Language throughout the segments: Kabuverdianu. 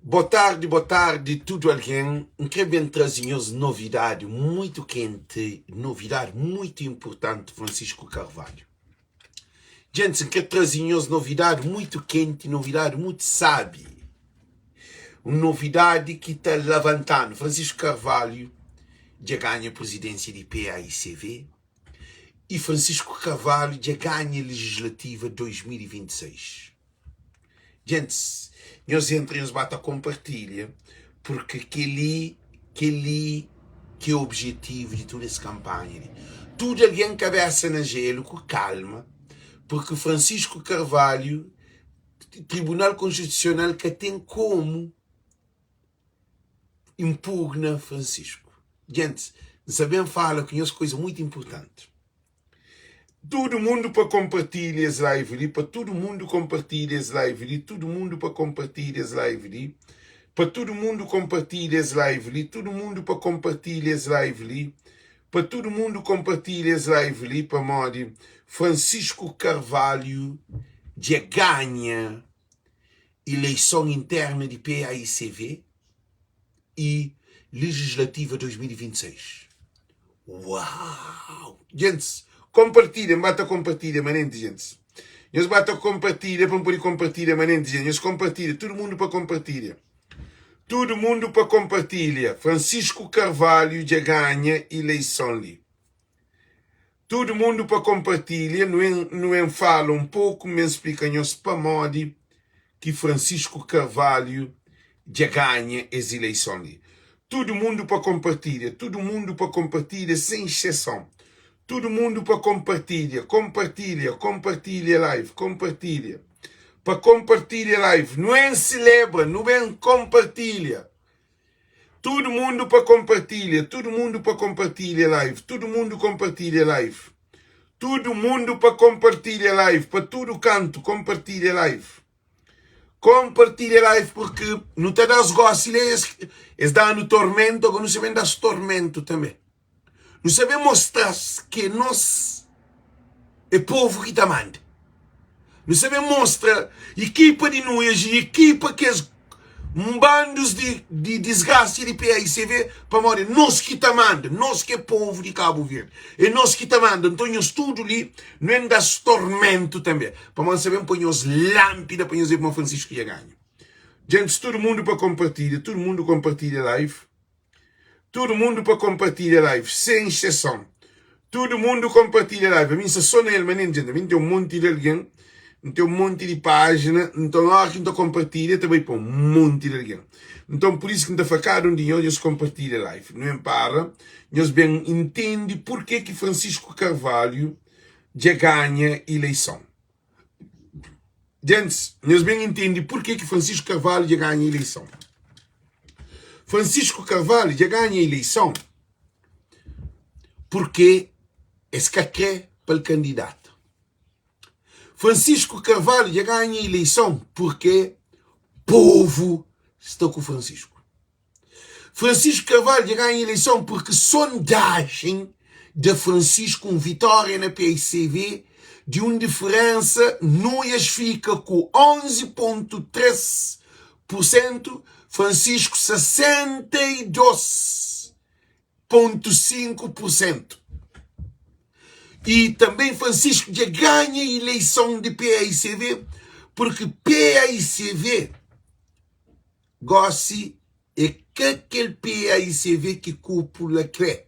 Bo tardi, bo tardi tudu algen. N kre ben traze nhos novidadi muitu kenti, novidadi muitu inpurtanti Francisco Carvalho. Djentis, N kre traze nhos novidadi muitu kenti, novidadi muitu sabi, un novidadi ki ta lavanta-nu. Francisco Carvalho dja ganha prizidénsia di PAICV y Francisco Carvalho dja ganha legislativa 2026. Djentis, nhos entra nhos ba ta konpartilha purki kel-li kel-li ki é objetivu di tudu es kanpanha li. Tudu algen kabésa na jelu ku kalma purki Francisco Carvalho Tribunal Konstitusional ka ten komu inpugna Francisco. Djentis, N sa ben fala ku nhos kuza mutu inpurtanti. Tudu mundu pa konpartilha es live li pa tudu mundu konpartilha es live li tudu mundu pa konpartilha es live li pa tudu mundu konpartilha es live li tudu mundu pa konpartilha es live li pa tudu mundu konpartilha es live li pamodi Francisco Carvalho dja ganha ileison interna di PAICV i legislativa 2026. Uau! Gentis, konpartilha, N ba ta konpartilha manenti, gentis. Nhos ba ta konpartilha pa N pode konpartilha manenti, gentis. Nhos konpartilha, tudu mundu pa konpartilha. Tudu mundu pa konpartilha. Francisco Carvalho dja ganha ileison li. Tudu mundu pa konpartilha nu en nu en fala un poku mi en splika nhos pamodi ki Francisco Carvalho dja ganha es ileison li. Tudu mundu pa konpartilha, tudu mundu pa konpartilha sen exseson. Tudu mundu pa konpartilha, konpartilha, konpartilha live, konpartilha. Pa konpartilha live, nu en selebra, nu ben konpartilha. Tudu mundu pa konpartilha, tudu mundu pa konpartilha live, tudu mundu konpartilha live. Tudu mundu pa konpartilha live, pa tudu kantu konpartilha live. Konpartilha live porque nu ta da-s gósi li, es, es da-nu tormentu, agora nu sa ben da-s tormentu tanbê. Nu sa ben mostra-s ke nos é povu ki ta manda. Nu sa ben mostra ekipa di Nuias i ekipa kes bandus di, di disgrasia di PAICV pamodi nos ki ta manda, nos ki é povu di Kabu Verdi, é nos ki ta manda. Nton nhos tudu li nu en da-s tormentu tanbe pamodi nu sa ben poi nhos lanpida pa nhos ve kuma Francisco dja ganha. Djentis, tudu mundu pa konpartilha, tudu mundu konpartilha live. Tudu mundu pa konpartilha live sen exseson Tudu mundu konpartilha live Ami nsta so na el ma nen djenta Mi nten un monti di algen Nten un monti di pajina Nton ora ki nta konpartilha ta bai pa un monti di algen Nton pur isu ki nta fla kada un di nhos nhos konpartilha live Nu ben para nhos ben intendi purke ki Francisco Carvalho dja ganha ileison. Djentis, nhos ben intende purke ki Francisco Carvalho dja ganha ileison. Francisco Carvalho dja ganha ileison purke es ka kre pa el kandidata. Francisco Carvalho dja ganha ileison purke povu sta ku Francisco. Francisco Carvalho dja ganha ileison purki sondajen da Francisco un vitória na PICV di un diferensa Nuias fika ku 11.3 pur sentu, Francisco 62.5 pur sentu. I tanbê Francisco dja ganha ileison di PAICV purki PAICV Gósi é ka kel PAICV ki kúpula krê.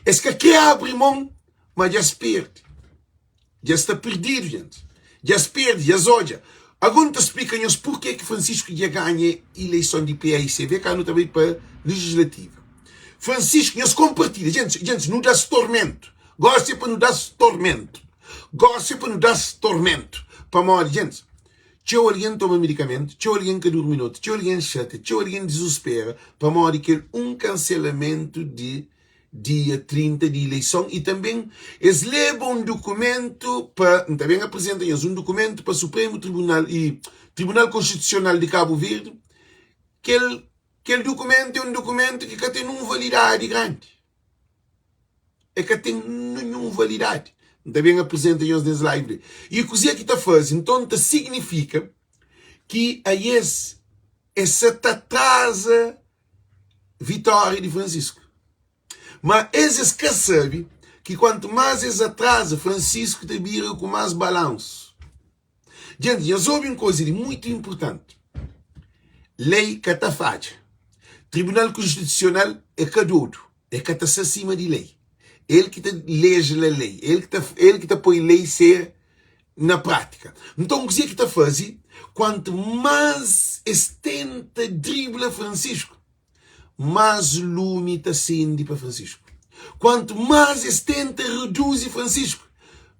Es ka krê abri mon, ma dja es perde. Dja es sta perdidu, djentis. Dja es perde, dja es odja. Agó N ta splika nhos purkê ki Francisco dja ganha ileison di PAICV kandu ta bai pa Legislativa. Francisco, nhos konpartilha. Djentis, djentis, nu da-s tormentu. Gósi é pa nu da-s tormentu. Gósi é pa nu da-s tormentu. Pamodi, djentis, Txeu algen toma medikamentu, txeu algen ka durmi noti, txeu algen xatia, txeu algen dizuspera pamodi kel un kanselamentu di dia 30 di ileison i tanben es leba un dukumentu pa, N ta ben aprizenta nhos un dukumentu pa Supremu Tribunal i Tribunal Konstitusional di Kabu Verdi, kel kel dukumentu é un dukumentu ki ka ten nun validadi grandi. E ka ten ninhun validadi. N ta ben aprizenta nhos nes live li. I kuzê ki ta faze? Nton ta signifika ki aes. Es sa ta atraza vitória di Francisco. Ma es es ka sabe ki kuantu más es atraza, Francisco ta bira ku más balansu. Djenti, nhos obi un koza li mutu inpurtanti, lei ka ta fadja. Tribunal Konstitusional é ka dodu, é ka ta sta sima di lei. El ki ta lejla lei, el ki ta, el ki ta poi lei ser na prátika. Nton, kuzê ki ta faze? Kuantu más es tenta dribla Francisco, más lumi ta sende pa Francisco. Kuantu más es tenta reduzi Francisco,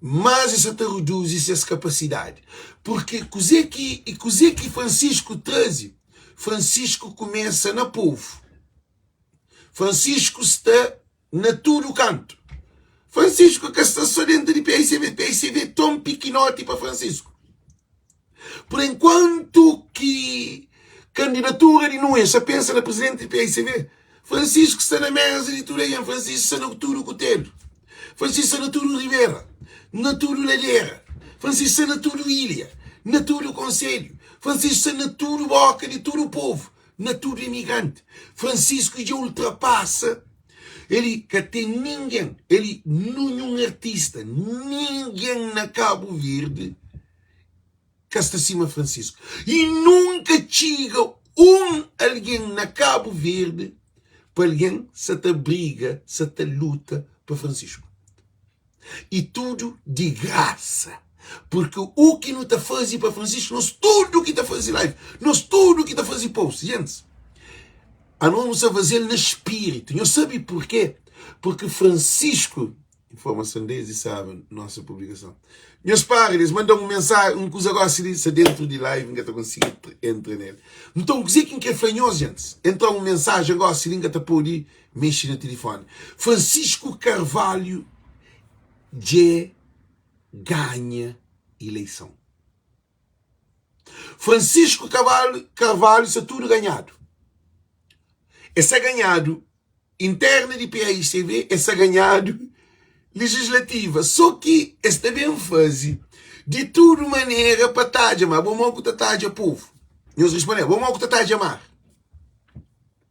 más es sa ta reduzi ses kapasidadi. Purki kuzê ki kuzê ki Francisco traze? Francisco kumesa na povu. Francisco sta na tudu kantu. Francisco ka sta só dentu di PICV. PICV é ton pikinoti pa Francisco. Por enquantu ki kandidatura di Nunes sa pensa na presidenti di PICV, Francisco sta na mesa di tudu algen, Francisco sta na tudu kutelu, Francisco sta na tudu ribera, na tudu ladera, Francisco sta na tudu ilha, na tudu konselhu, Francisco sta na tudu boka di tudu povu, na tudu imigranti. Francisco dja ultrapasa, el ka ten ningen, el ninhun artista, ningen na Kabu Verdi ka sta sima Francisco. I nunka txiga un algen na Kabu Verdi pa algen sa ta briga, sa ta luta pa Francisco. I tudu di grasa. Purki u ki nu ta faze pa Francisco, nos tudu ki ta faze live, nos tudu ki ta faze post, gentis, anos nu sa faze-l na spiritu. Nhos sabe purke? Purki Francisco Informason desdi sábadu nossa publicason. Nhos para es manda un mensagem, un kuza gosi li sa dentro di live nka ta konsigi entra nel. Nton kuze ki nkre fla nhos gentis? Entra un mensagem gosi li nka ta podi mexe na telefoni. Francisco Carvalho dje ganha ileison. Francisco Carvalho sa tudu ganhadu. E sa ganhadu interna di PAICV e sa ganhadu legislativa. So ki es ta ben faze di tudu manera pa tadja mar. Bo mo ku ta tadja povu? Nhos responde, bo mo ku ta tadja mar?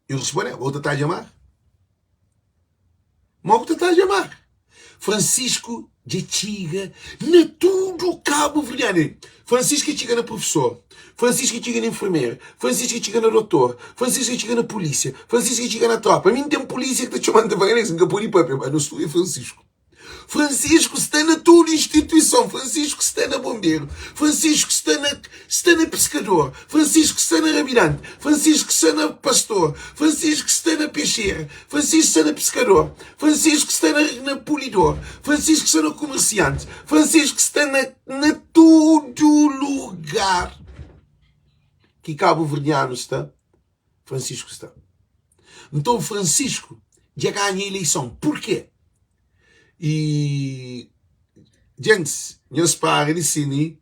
Nhos responde, bo ta tadja mar? Mo ku ta tadja mar? Francisco dja txiga na tudu kabuverdianu. Francisco txiga na profesor, Francisco txiga na enfermera, Francisco txiga na dotor, Francisco txiga na polísia, Francisco txiga na tropa. Mi N ten polísia ki ta txoma-m ta fla-m, N ka pode papia, ma nos tudu é Francisco. Francisco sta na tudu instituison, Francisco sta na bonberu, Francisco sta na sta na piskador, Francisco sta na rabidante, Francisco sta na pastor, Francisco sta na pexera, Francisco sta na piskador, Francisco sta na, na pulidor, Francisco sta na komersianti, Francisco sta na, na tudu lugar ki kabuverdianu sta, Francisco sta. Nton Francisco dja ganha ileison. Purkê? E djentis, nhos para di sini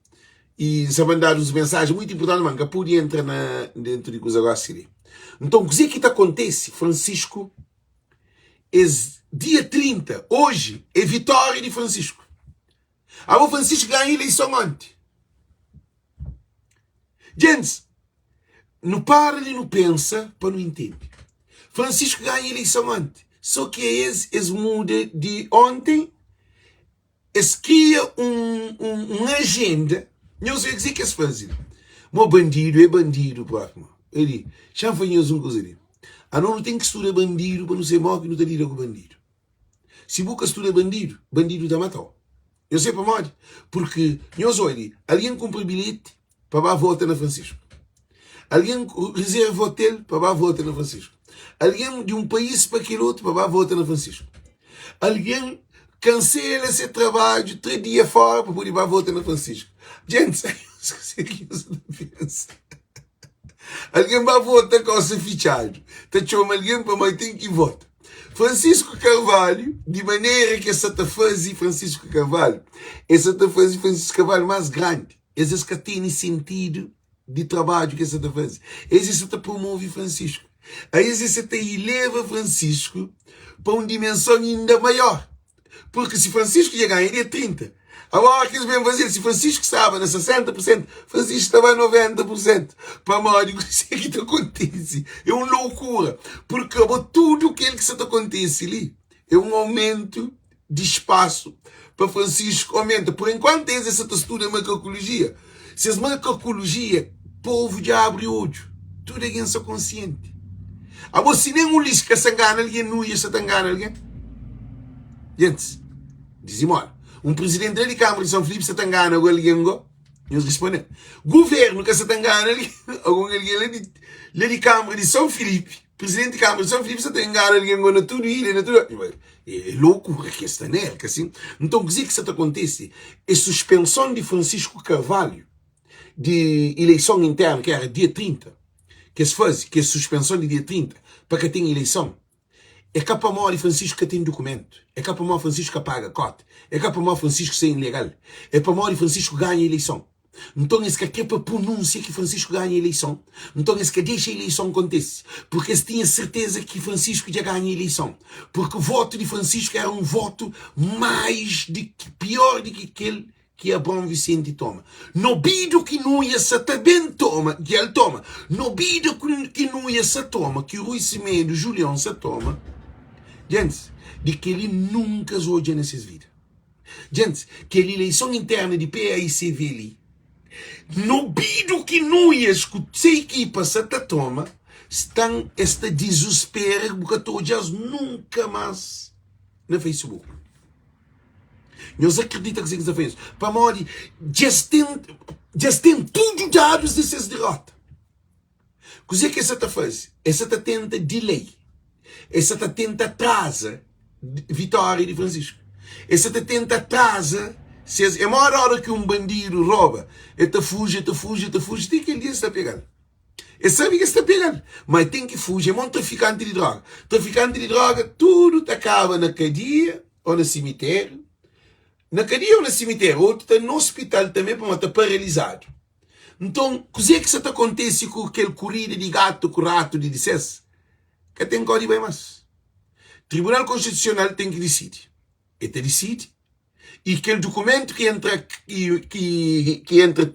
i N sta mandadu uns mensajen mutu inpurtanti, ma N ka pudi entra na dentu di kuza gosi li. Nton kuzê ki ta kontese? Francisco Es dia 30, oji, é vitória di Francisco. Abo Francisco ganha ileison onti. Djentis, nu para li nu pensa pa nu intende. Francisco ganha ileison onti. So ki es, es muda di onti Es kria un, un, un ajenda. Nhos vê kuzê ki es faze li. Mo bandidu é bandidu própi mo. Eli, xa-m fla nhos un kuza li. Anos nu ten ki studa bandidu pa nu sabe modi ki nu ta lida ku bandidu. Si bu ka studa bandidu, bandidu ta mata-u. Nhos sabe pamodi? Purki nhos odja li, algen kunpra bilheti pa ba vota na Francisco. Algen rezerva hotel pa ba vota na Francisco. Algen di un país pa kel otu pa ba vota na Francisco. Algen kansela se trabadju tra dia fora pa pode ba vota na Francisco. Djentis, kuzê ki nhos ta pensa? Algen ba vota kosa fitxadu, ta txoma algen pamodi ten ki vota. Francisco Carvalho, di manera ki es sa ta faze Francisco Carvalho, es sa ta faze Francisco Carvalho más grandi. Es es ka tene sentidu di trabadju ki es sa ta faze. Es es sa ta promove Francisco. A es es sa ta ileva Francisco pa un dimenson inda maior. Purki si Francisco dja ganha dia 30, Agora ki es ben faze-l, si Francisco staba na 60 pur sentu, Francisco ta ba 90 pur sentu. Pamodi kuzê ki ta kontise é un loukura. Purki abo tudu kel ki sa ta kontise li é un aumentu di spasu pa Francisco aumenta. Por enkuantu es sa ta studa makakulojia. Si es makakulojia, povu dja abri odju, tudu algen sta konsienti. Abo si nen Ulisses ka sta ngana algen, Nuias sa ta ngana algen? Gentis, dizimola. Un prizidenti la di Kamara di San Filipi sa ta ngana go algen go? Nhos risponde-m. Guvernu ka sa ta ngana algen, algun algen la di la di Kamara di San Filipi, prizidenti di Kamara di San Filipi sa ta ngana algen go na tudu ilha, na tudu. É lokura ki es sta nel, ka sin? Nton, kuzê ki sa ta kontise? É suspenson di Francisco Carvalho di ileison internu, ki éra dia 30, ki es faze, ki é suspenson di dia 30, pa ka ten ileison. É ka pamodi Francisco ka ten dukumentu, é ka pamodi Francisco ka paga kota, é ka pamodi Francisco sta ilegal, é pamodi Francisco ganha ileison. Nton es ka kre pa prunúnsia ki Francisco ganha ileison. Nton es ka dexa ileison kontese, purki es tinha serteza ki Francisco dja ganha ileison, purki votu di Francisco era un votu mais di ki pior di ki kel ki Abraão Vicente toma. Nobidu ki Nuia sa ta ben toma, ki el toma. Nobidu ki Nuia sa toma, ki Rui Semedo Julião sa toma. Gentis, di kel-li nunka es odja na ses vida. Gentis, kel ileison interna di PAICV li, nobidu ki Nuias ku se ekipa sa ta toma, stan es ta dizuspera bu ka ta odja-s nunka mas na Facebook. Nhos akredita kuzê ki N sta fla nhos? Pamodi dja es ten, dja es ten tudu dadus di ses dirota. Kuzê ki es sa ta faze? Es sa ta tenta delay, es sa ta tenta atraza vitória di Francisco. Es sa ta tenta atraza ses. É modi óra ki un bandidu roba, el ta fuji, el ta fuji, el ta fuji, ti kel dia es ta pega-l. El sabe ki es ta pega-l, ma el ten ki fuji. É modi un trafikanti di droga. Trafikanti di droga tudu ta kaba na kadia ô na simitériu. Na kadia ô na simitériu, otu ta na ospital tanbê pamodi ta paralizadu. Nton, kuzê ki sa ta kontise ku kel kurida di gatu ku ratu di di-ses? Ka ten kódi bai más. Tribunal Konstitusional ten ki disidi. E ta disidi y kel dukumentu ki entra ki ki entra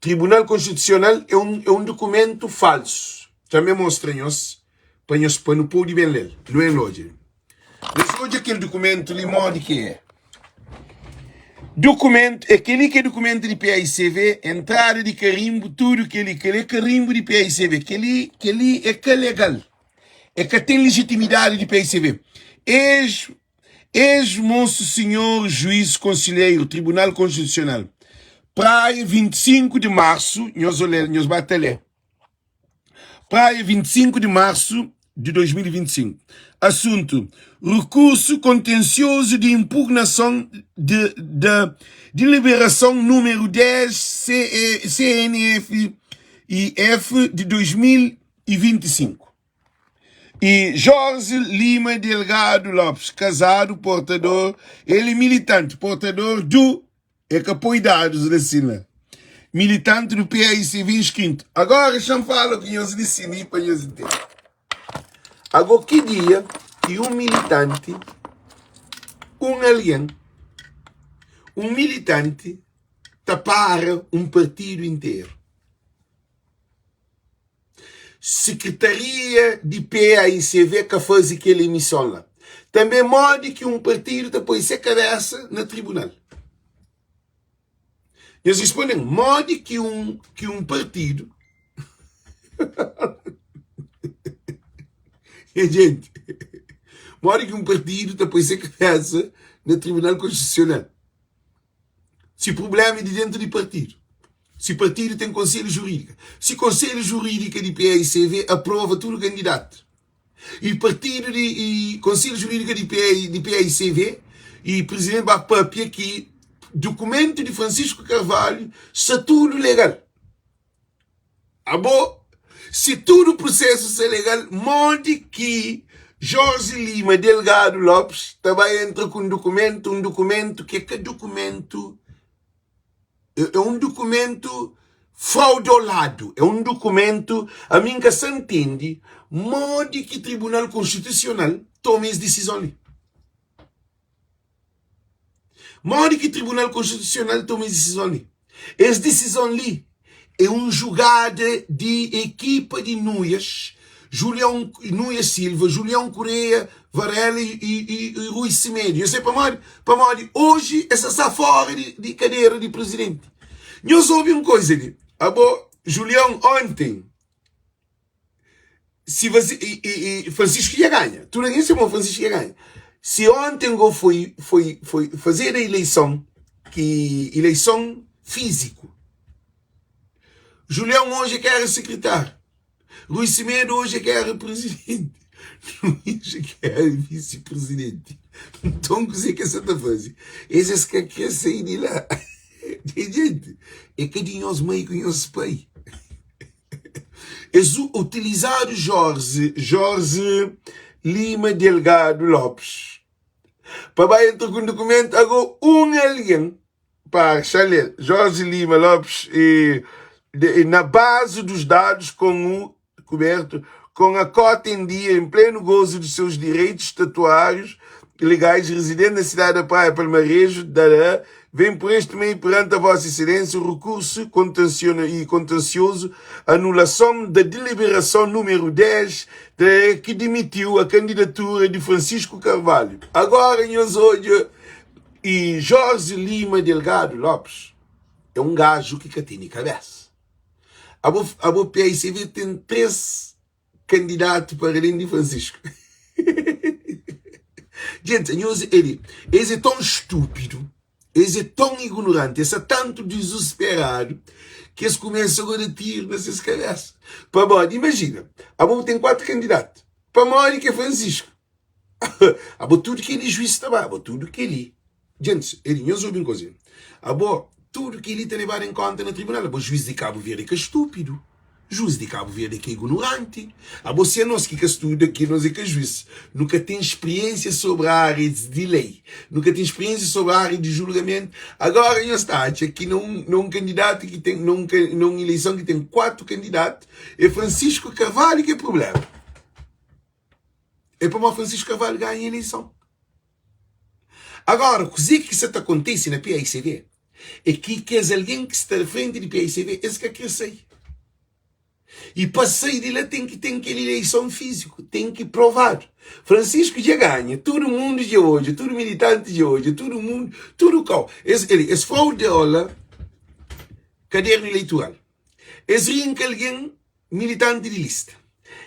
Tribunal Konstitusional é un é un dukumentu falsu. Tanbê mostra nhos pa nhos pa nu pode ben lé-l. Nu ben odja. Nhos odja kel dukumentu li modi ki é. Dukumentu, é kel-li ki é dukumentu di PAICV, entrada di karinbu, tudu kel-li. Kel-li é karinbu di PAICV. Kel-li, kel-li é ka legal. É ka ten lejitimidadi di PAICV. Ex, ex mosu sinhor juiz konsilheiru, Tribunal Konstitusional, Praia, 25 di marsu, nhos olha, nhos ba ta lé. Praia, 25 di marsu di 2025. Asuntu, Rekursu kontensiozu di impugnason di da Deliberason númeru 10 CNF i F di 2025. E Jorge Lima Delgado Lopes, kazadu, portador, el é militanti, portador du É ka poi dadus la si la. Militanti do PAICV inscrito. Agora xa-m fala ku nhos li si li pa nhos intende. Ago ki dia ki un militanti, un algen, un militanti ta para un partidu interu? Sekretaria di PAICV ka faze kel emison la. Tanbe modi ki un partidu ta poi se kabesa na tribunal? Nhos risponde-m, modi ki un ki un partidu Nha jenti, modi ki un partidu ta poi se kabesa na tribunal konstitusional? Si prublema é di dentu di partidu, si partidu ten konselhu jurídika, si konselhu jurídika di PAICV aprova tudu kandidatu y partidu di y konselhu jurídika di di PAICV y prizidenti ba papia ki dukumentu di Francisco Carvalho sta tudu legal. Abo, si tudu prusesu sta legal, modi ki Jorge Lima Delgado Lopes ta bai entra ku un dukumentu, un dukumentu ki é ka dukumentu, é un dukumentu fraudoladu, é un dukumentu, ami N ka sa ntende modi ki Tribunal Konstitusional toma es disizon li. Modi ki Tribunal Konstitusional toma es disizon li? Es disizon li é un jugada di ekipa di Nuias, Julião, Nuias Silva, Julião Correia, Varela i, i, i Rui Semedo. Nhos sabe pamodi? Pamodi oji es sta fora di, di kadera di prizidenti. Nhos obi un koza li. Abo, Julião, onten, si vazi, i, i, i, Francisco ia ganha. Tudu algen sabe ma Francisco ia ganha. Si onten go foi, foi, foi fazedu ileison, ki ileison fíziku, Julião hoje é que era sekretário, Rui Semedo hoje é que era presidente, Luís é que era vice-presidente. Nton kuzê ki es sa ta faze? Es es ka kre sai di la. Gente, é ka di nhos mai ku nhos pai. Es utilizadu Jorge, Jorge Lima Delgado Lopes pa ba entra ku un dukumentu. Ago un algen pa xa-l Jorge Lima Lopes e, de, na base dos dados com o coberto com a cota em dia, em pleno gozo dos seus direitos estatuários legais, residente na cidade da Praia Palmarejo, dará, vem por este meio perante a Vossa Excelência o recurso contenciona e contencioso anulação da deliberação número 10 de, que demitiu a candidatura de Francisco Carvalho. Agora, nhos odja, e Jorge Lima Delgado Lopes é um gajo que ka tene cabeça. Abo, abo PICV tem 3 kandidatu para alén di Francisco. Gente, nhos ele, es é tão estúpido, es é tão ignorante, es é tanto desesperado que es começa agora a tiro na ses cabeça. Pamodi, imagina, abo tem 4 candidatos. Pamodi que é Francisco? Abo tudo que juiz ta ba, abo tudo que li. Djentis, el nhos obi un koza. Abo, tudu kel-li ta lebadu en kónta na tribunal. Abo, juís di Kabu Verdi é ka stúpidu. Juís di Kabu Verdi é ka ignoranti. Abo, si anos ki ka studa, ki nos é ka juís, nu ka ten spriénsia sobri ária di lei, nu ka ten spriénsia sobri ária di julgamentu. Agóra nhos ta atxa ki na un, na un kandidatu ki ten, na un, na un ileison ki ten 4 kandidatu, é Francisco Carvalho ki é prubléma. É pamodi Francisco Carvalho ganha ileison. Agora, kuzê ki sa ta kontise na PAICV é ki kes algen ki sta na frenti di PAICV es ka kre sai. I pa sai di la ten ki ten kel ileison fíziku, ten ki provadu. Francisco dja ganha, tudu mundu dja odja, tudu militanti dja odja, tudu mundu, tudu kau. Es, es fraudola kadernu ileitural. Es rinka algen militanti di lista.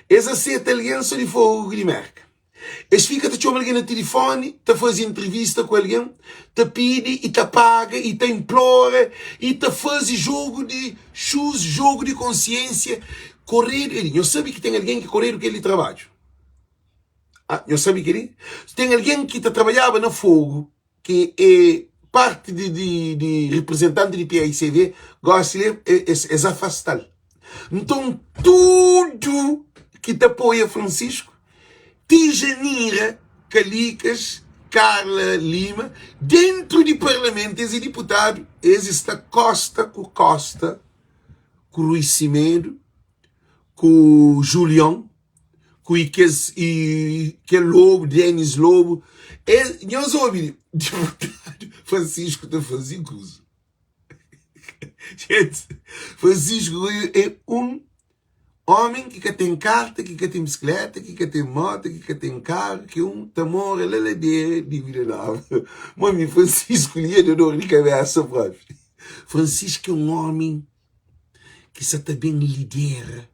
Es aseta algen so di Fogu di Merka. Es fika ta txoma algen na tilifoni, ta faze intrivista ku algen, ta pidi i ta paga i ta inplora i ta faze jogu di xus, jogu di konsiensia. Koredu el. Nhos sabe ki ten algen ki koredu kel di trabadju? Ah, nhos sabe kel-li? Ten algen ki ta trabadjaba na Fogu ki é parti di, di, di reprezentanti di PICV, gosi li es, es afasta-l. Nton, tudu ki ta apoia Francisco, ti Janira Kalikas, Carla Lima, dentru di parlamentu, es é diputadu, es sta kosta ku kosta ku Rui Semedo, ku Julião, ku i kes i kel lobu Denis Lobo e nhos obi diputadu Francisco ta faze kuza gente Francisco é um homem ki ka tem karta ki ka tem bisikleta ki ka tem moto ki ka tem karu ki um ta mora la ladera di Vila Nova ma mi Francisco li é da dor di kabesa propi Francisco é um homem ki sa ta bem lidera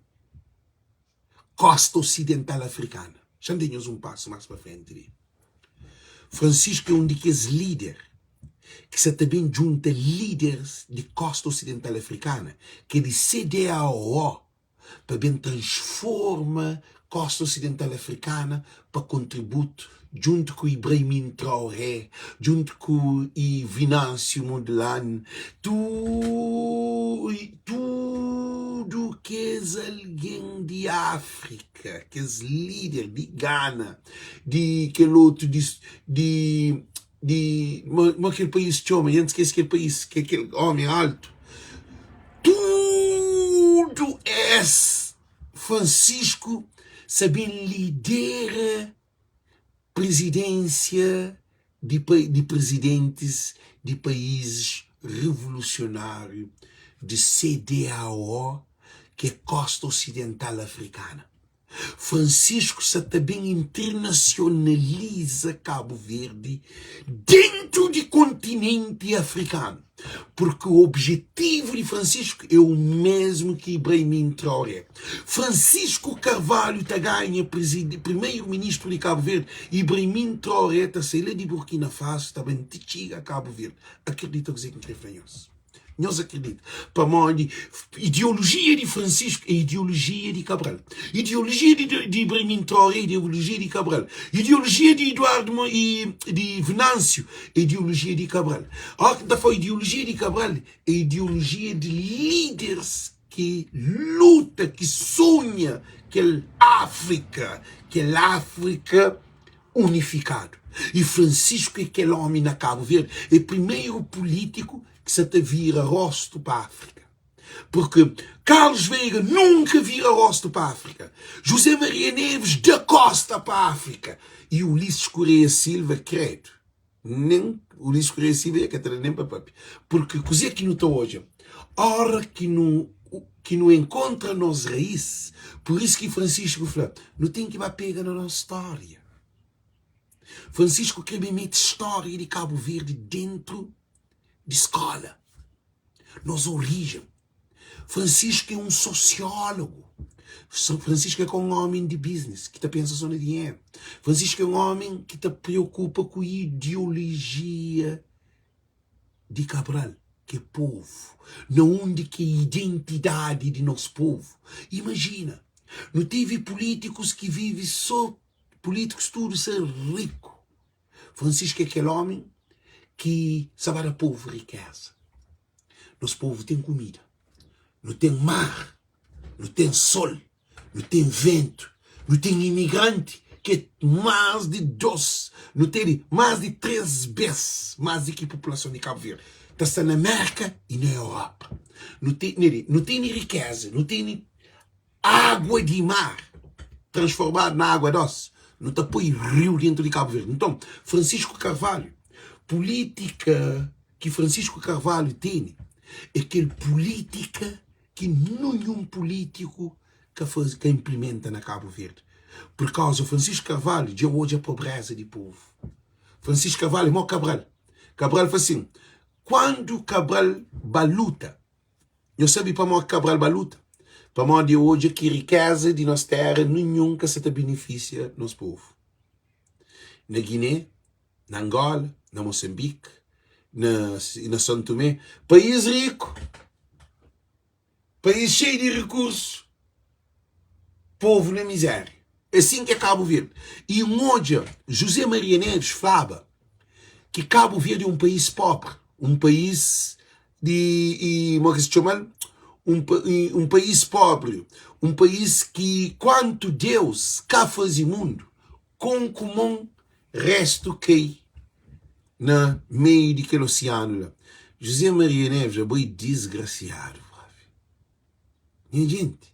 Kosta Osidental Afrikana. Xa-m da nhos un pasu más pa frenti li. Francisco é un di kes líder ki sa ta ben djunta líderes di Kosta Osidental Afrikana, ki é di CDAO, pa ben transforma Kosta Osidental Afrikana pa kontributu djuntu ku Ibrahim Traoré, djuntu ku i Venâncio Mondlane, tu tudu kes algen di Áfrika, kes líder di Gana, di kel otu di di di ma kel país txoma, dja N skese kel país, ke kel ómi altu, tudu es Francisco sa ben lidera prizidênsia. di di prizidentis di paízis revolusionáriu di CDAO, ki é Kosta Osidental Afrikana. Francisco sa ta ben internasionaliza Kabu Verdi dentu di kontinenti afrikanu, purki objetivu di Francisco é u mesmu ki Ibrahim Traoré. Francisco Carvalho ta ganha primeru ministru di Kabu Verdi, Ibrahim Traoré ta sai la di Burkina Faso ta ben ti txiga Kabu Verdi. Akredita kuzê ki N kre fla nhos. Nhos akredita. Pamodi ideolojia di Francisco é ideolojia di Cabral. Ideolojia di, di Ibrahim Traoré é ideolojia di Cabral. Ideolojia di Eduardo e di Venâncio é ideolojia di Cabral. Óra ki N ta fala ideolojia di Cabral é ideolojia di líderes ki luta, ki sunha kel Áfrika, kel Áfrika unifikadu. I Francisco é kel omi na Kabu Verdi, é primeru pulítiku ki sa ta vira rostu pa Áfrika. Purki Carlos Veiga nunka vira rostu pa Áfrika, José Maria Neves da kosta pa Áfrika i Ulisses Correia Silva, kredu, nen Ulisses Correia Silva e ka ta da nen pa papia. Purki kuzê ki nu ta odja ora ki nu ki nu enkontra nos raís, pur isu ki Francisco fla, nu ten ki ba pega na nos stória. Francisco kre ben mete stória di Kabu Verdi dentru di skóla, nos orijen. Francisco é un sosiólogu. Francisco é ka un ómi di biznis ki ta pensa sô na dinheru. Francisco é un ómi ki ta preokupa ku ideolojia di Cabral, ki é povu, na undi ki é identidadi di nos povu. Imajina, nu tevi pulítikus ki vive sô, pulítikus tudu ser riku. Francisco é kel ómi ki sa ba da povu rikéza. Nos povu ten kumida, nu ten mar, nu ten sol, nu ten ventu, nu ten imigranti ki é más di 2, nu tene más di 3 bes más di ki populason di Kabu Verdi ta sta na Merka i na Europa. Nu tene, nu tene rikeza, nu tene Água di mar transformadu na água dósi. Nu ta poi riu dentu di Kabu Verdi. Nton, Francisco Carvalho, pulítika ki Francisco Carvalho tene é kel pulítika ki ninhun pulítiku ka faze, ka inplimenta na Kabu Verdi. Pur kauza Francisco Carvalho dja odja pobréza di povu. Francisco Carvalho é mo Cabral. Cabral fla sin, kuandu Cabral ba luta, Nhos sabe pamodi ki Cabral ba luta? Pamodi e odja ki rikeza di nos tera ninhun ka sa ta benefisia nos povu. Na Guiné, na Angola, na Moçambique, na na São Tomé, país riku, país xeiu di rikursu, povu na mizeria. É sin ki é Kabu Verdi. I N odja José Maria Neves flaba ki Kabu Verdi é un país pobri, un país di i mo ki se txomal un un país pobri, un país ki kuantu Deus ka faze mundu kon ku mon restu kai na meiu di kel osianu la. José Maria Neves abo é disgrasiadu propi. Nha jenti,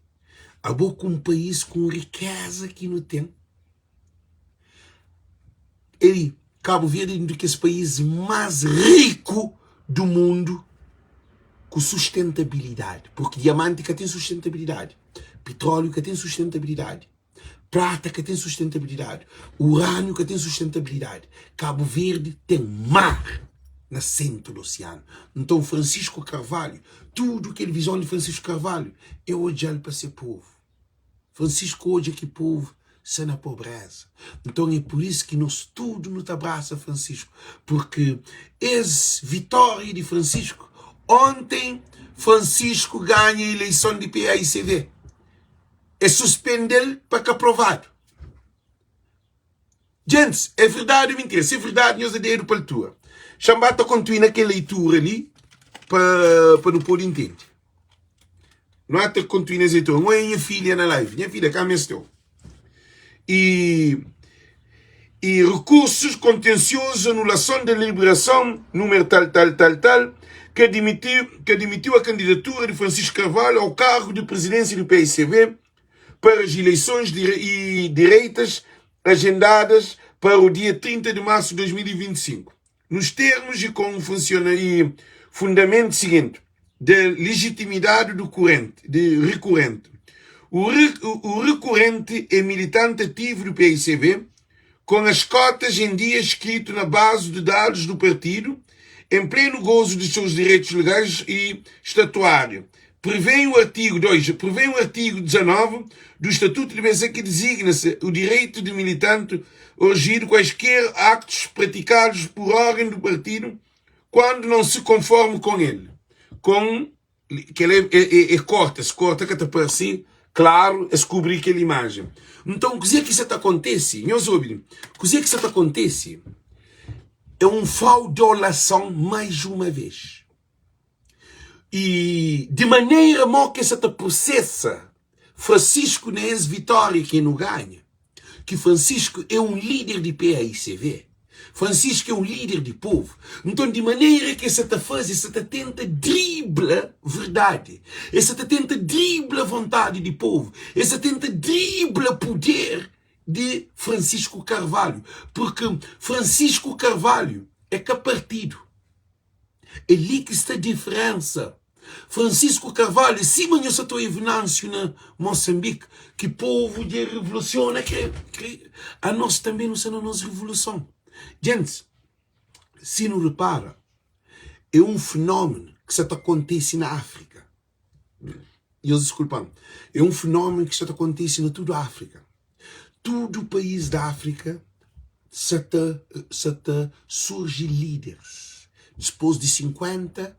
abo ku un país ku un rikeza ki nu ten. Ei, Kabu Verdi é un di kes país más riku du mundu ku sustentabilidadi, purki diamanti ka ten sustentabilidadi, pitróliu ka ten sustentabilidadi, prata ka ten sustentabilidadi, uraniu ka ten sustentabilidadi. Kabu Verdi ten mar na sentru di osianu. Nton, Francisco Carvalho, tudu kel vizon di Francisco Carvalho é odja-l pa se povu. Francisco odja ki povu sta na pobreza. Nton é pur isu ki nos tudu nu ta brasa Francisco, purki es vitória di Francisco, onten Francisco ganha ileison di PAICV, e suspende-l pa ka provadu. Djentis, é verdadi ou mintira? Se é verdadi, nhos da dedu pa altura. Xa-m ba ta kontinua na kel leitura li pa, pa nu pode intende. Nu ata kontinua nes leitura. N oia nha filha na live. Nha filha, ka mesteu. E, e recursos contenciosos, anulação da deliberação, número tal, tal, tal, tal, que admitiu, que admitiu a candidatura de Francisco Carvalho ao cargo de presidência do PICV para as eleições e direitas agendadas Para o dia 30 de março de 2025, nos termos e com o funciona e fundamento seguinte, da legitimidade do corrente, de recorrente. O, re, o recorrente é militante ativo do PICV, com as cotas em dia escrito na base de dados do partido, em pleno gozo de seus direitos legais e estatuário. Prevê o artigo 2, prevê o artigo 19 do Estatuto de BC que designa-se o direito de militante urgir quaisquer actos praticados por órgão do partido quando não se conforme com ele. Com kel é, é, é, é korta, es korta ka ta parse klaru, es kubri kel imajen. Nton, kuzê ki sa ta kontese? Nhos obi, kuzê ki sa ta kontese é un fraudolason mais uma vez. I di manera mo ki es sa ta prosesa Francisco na es vitória ki nu ganha, ki Francisco é un líder di PAICV, Francisco é un líder di povu. Nton, di manera ki es sa ta faze, es sa ta tenta dribla verdadi, es sa ta tenta dribla vontadi di povu, es sa tenta dribla puder di Francisco Carvalho, purki Francisco Carvalho é ka partidu. É li ki sta diferensa. Francisco Carvalho, sima nho sa ta oivi Venâncio na Moçambique, ki povu dja revoluciona, kre, kre, anos tanbe nu sta na nos revoluson. Gentis, si nu repara, é un fenómenu ki sa ta kontise na Áfrika. Nhos diskulpa-m. É un fenómenu ki sta ta kontise na tudu Áfrika. Tudu país di Áfrika sa ta sa ta surji líderis dipôs di 50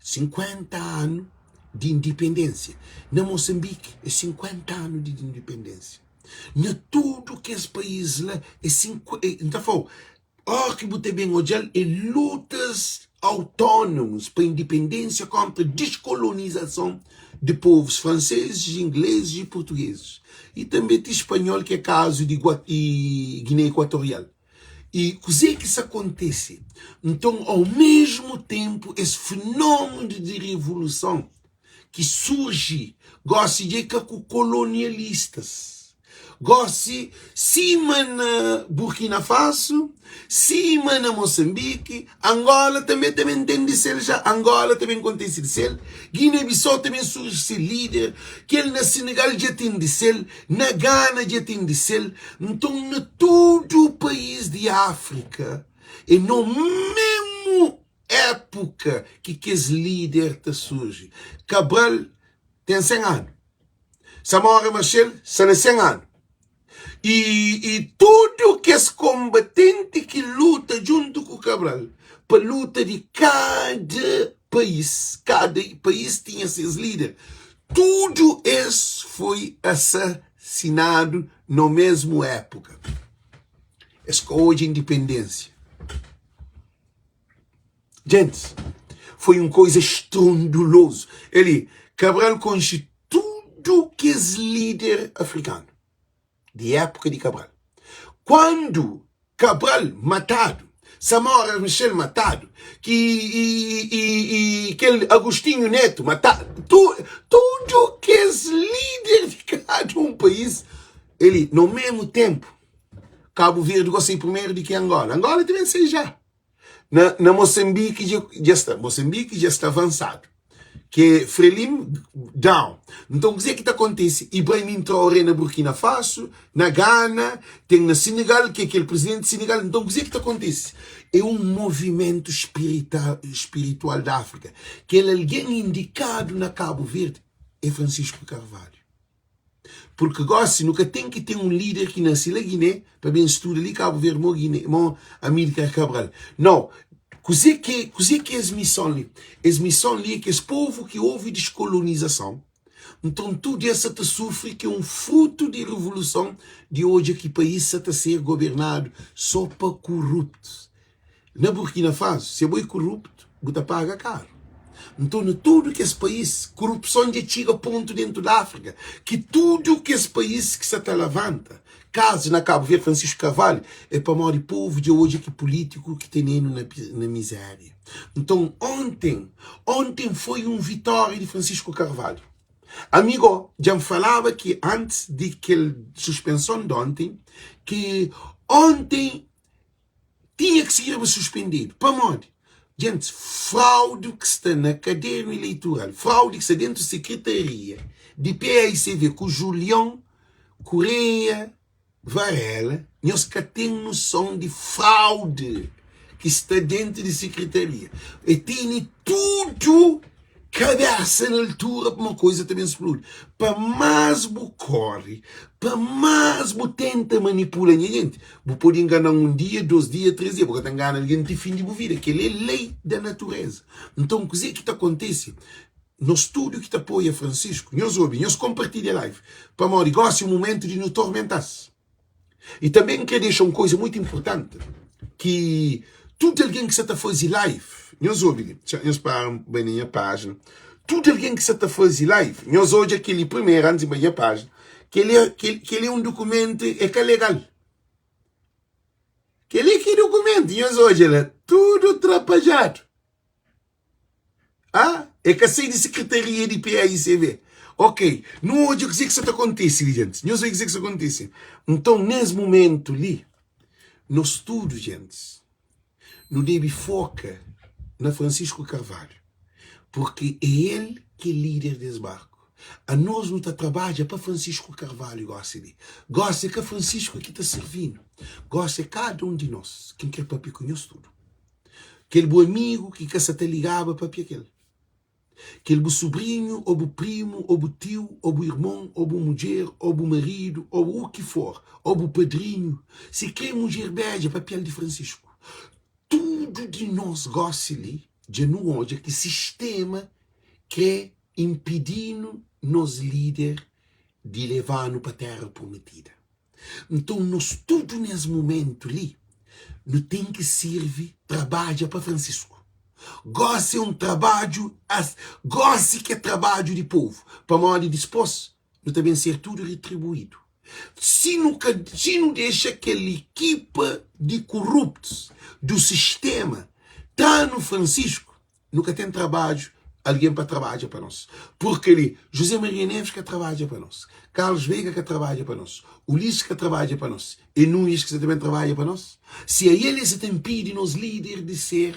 50 anu di indipendênsia. Na Mosanbiki é 50 anu di indipendênsia. Na tudu kes país la é 50 N ta fla-u Óras ki bu ta ben odja-l, é lutas autónomus pa indipendénsia kóntra diskolonizason di povus fransezis, inglezis i purtugezis, i tanbê ti spanhol, ki é kazu di Giné Ekuatorial. I kuzê ki sa kontise? Nton, au mesmu ténpu, es fenómenu di revoluson ki surji gósi dja é ka ku kolonialistas. Gósi, sima na Burkina Faso, sima na Mosanbiki, Angola tanbe ta ben ten di sel ja, Angola ta ben kontise di sel, Guiné-Bissau ta ben surji se líder, kel na Senegal dja ten di sel, na Gana dja ten di sel. Nton, na tudu país di Áfrika é no memu Épuka ki kes líder ta surji. Cabral ten 100 anu. Samora Machel sta na 100 anu. I, i tudu kes konbatenti ki luta djuntu ku Cabral pa luta di kada país, kada país tinha ses líder, tudu es foi asasinadu no mesmu épuka. Es ka odja indipendênsia. Gentis, foi un koiza estrondulozu. Eli, Cabral konxe tudu kes líder afrikanu di épuka di Cabral. Kuandu Cabral matadu, Samora Machel matadu, ki i, i, i kel Agostinho Neto matadu, tu, tudu kes líder di kada un país, eli, no mesmu ténpu, Kabu Verdi gosta di primeru di ki Angola. Angola ta ben sai ja. Na, na Moçambique dja, dja sta, Moçambique dja sta avansadu. Ke Frelim down. Nton kuzê ki ta kontise? Ibrahim Traoré na Burkina Faso, na Gana, ten na Senegal, ki é kel presidenti di Senegal. Nton kuzê ki ta kontise? É un movimentu spirita, spiritual di Áfrika. Kel algen indikadu na Kabu Verdi é Francisco Carvalho. Purki gosi nu ka ten ki ten un lider ki nase la Guiné pa ben studa li Kabu Verdi mo Guiné mo Amílcar Cabral. Nau, kuze ki kuze ki es mison li? Es mison li é ki es povu ki ovi diskolonizason, nton tudu es sa ta sufri ki é un frutu di revoluson di odja ki país sa ta ser gobernadu so pa kuruptus. Na Burkina Faso, si abo é kuruptu, bu ta paga karu. Nton, na tudu kes país, kurupson dja txiga pontu dentu di Áfrika ki tudu kes país ki sa ta lavanta kazus na Kabu Verdi, Francisco Carvalho, é pamodi povu dja odja ki pulítiku ki tenenu na na mizéria. Nton, onten, onten foi un vitória di Francisco Carvalho. Ami go, dja N falaba ki antis di kel suspenson di onten, ki. Onten tinha ki sirba suspendedu. Pamodi? Djentis, fraude ki sta na kadernu ileitural, fraude ki sta dentu sekretaria di paicv ku Julion Correia Varela, nhos ka ten noson di fraude ki sta dentu di sekretaria. E tene tudu kabesa na altura pa uma koisa ta ben spludi. Pa más bu kore, pa más bu tenta manipula nha jenti, bu pode ngana-m un dia, dos dia, tres dia, bu ka ta ngana algen ti fin di bu vida. Kel-li é lei da natureza. Nton, kuzê ki ta kontise? Nos tudu ki ta apoia Francisco, nhos obi, nhos konpartilha live, pamodi gosi é mumentu di nu tormenta-s. I tanbe N kre dexa un koza mutu inpurtanti, ki tudu algen ki sa ta faze live, nhos obi li, txa nhos para N bai na nha pájina, tudu algen ki sa ta faze live, nhos odja kel-li primeru antis di N bai nha pájina, kel-li é, kel-li é un dukumentu, é ka legal. Kel-li ki dukumentu, nhos odja la, tudu trapadjadu. Ah, é ka sai di sekretaria di PAICV. Ok, nu odja kuzê ki sa ta kontise li, gentis. Nhos odja kuzê ki sa kontise. Nton, nes mumentu li, nos tudu, gentis, nu debe foka na Francisco Carvalho, purki é el ki é líder des barku. Anos nu ta trabadja pa Francisco Carvalho gosi li. Gosi é ka Francisco ki ta sirvi-nu, gosi é kada un di nos ki N kre papia ku nhos tudu. Kel bu amigu ki ka sa ta ligaba papia kel. Kel bu subrinhu ô bu primu ô bu tiu ô bu irmon ô bu mudjer ô bu maridu ô u ki for ô bu padrinhu, si kre mudjer bedja papia-l di Francisco. Tudu di nos gosi li dja nu odja ki sistema kre inpidi-nu nos lider di leva-nu pa tera prumetida. Nton, nos tudu nes mumentu li, nu ten ki sirvi, trabadja pa Francisco. Gosi é un trabadju, gosi ki é trabadju di povu, pamodi dispos nu ta ben ser tudu retribuidu. Si nu ka, si nu dexa kel ekipa di kuruptus du sistema tra-nu Francisco, Nu ka ten trabadju, algen pa trabadja pa nos. Purki li, José Maria Neves ka trabadja pa nos, Carlos Veiga ka trabadja pa nos, Ulisses ka trabadja pa nos, e Nunes ki sa ta ben trabadja pa nos? Si ael es sa ta inpidi nos lider di ser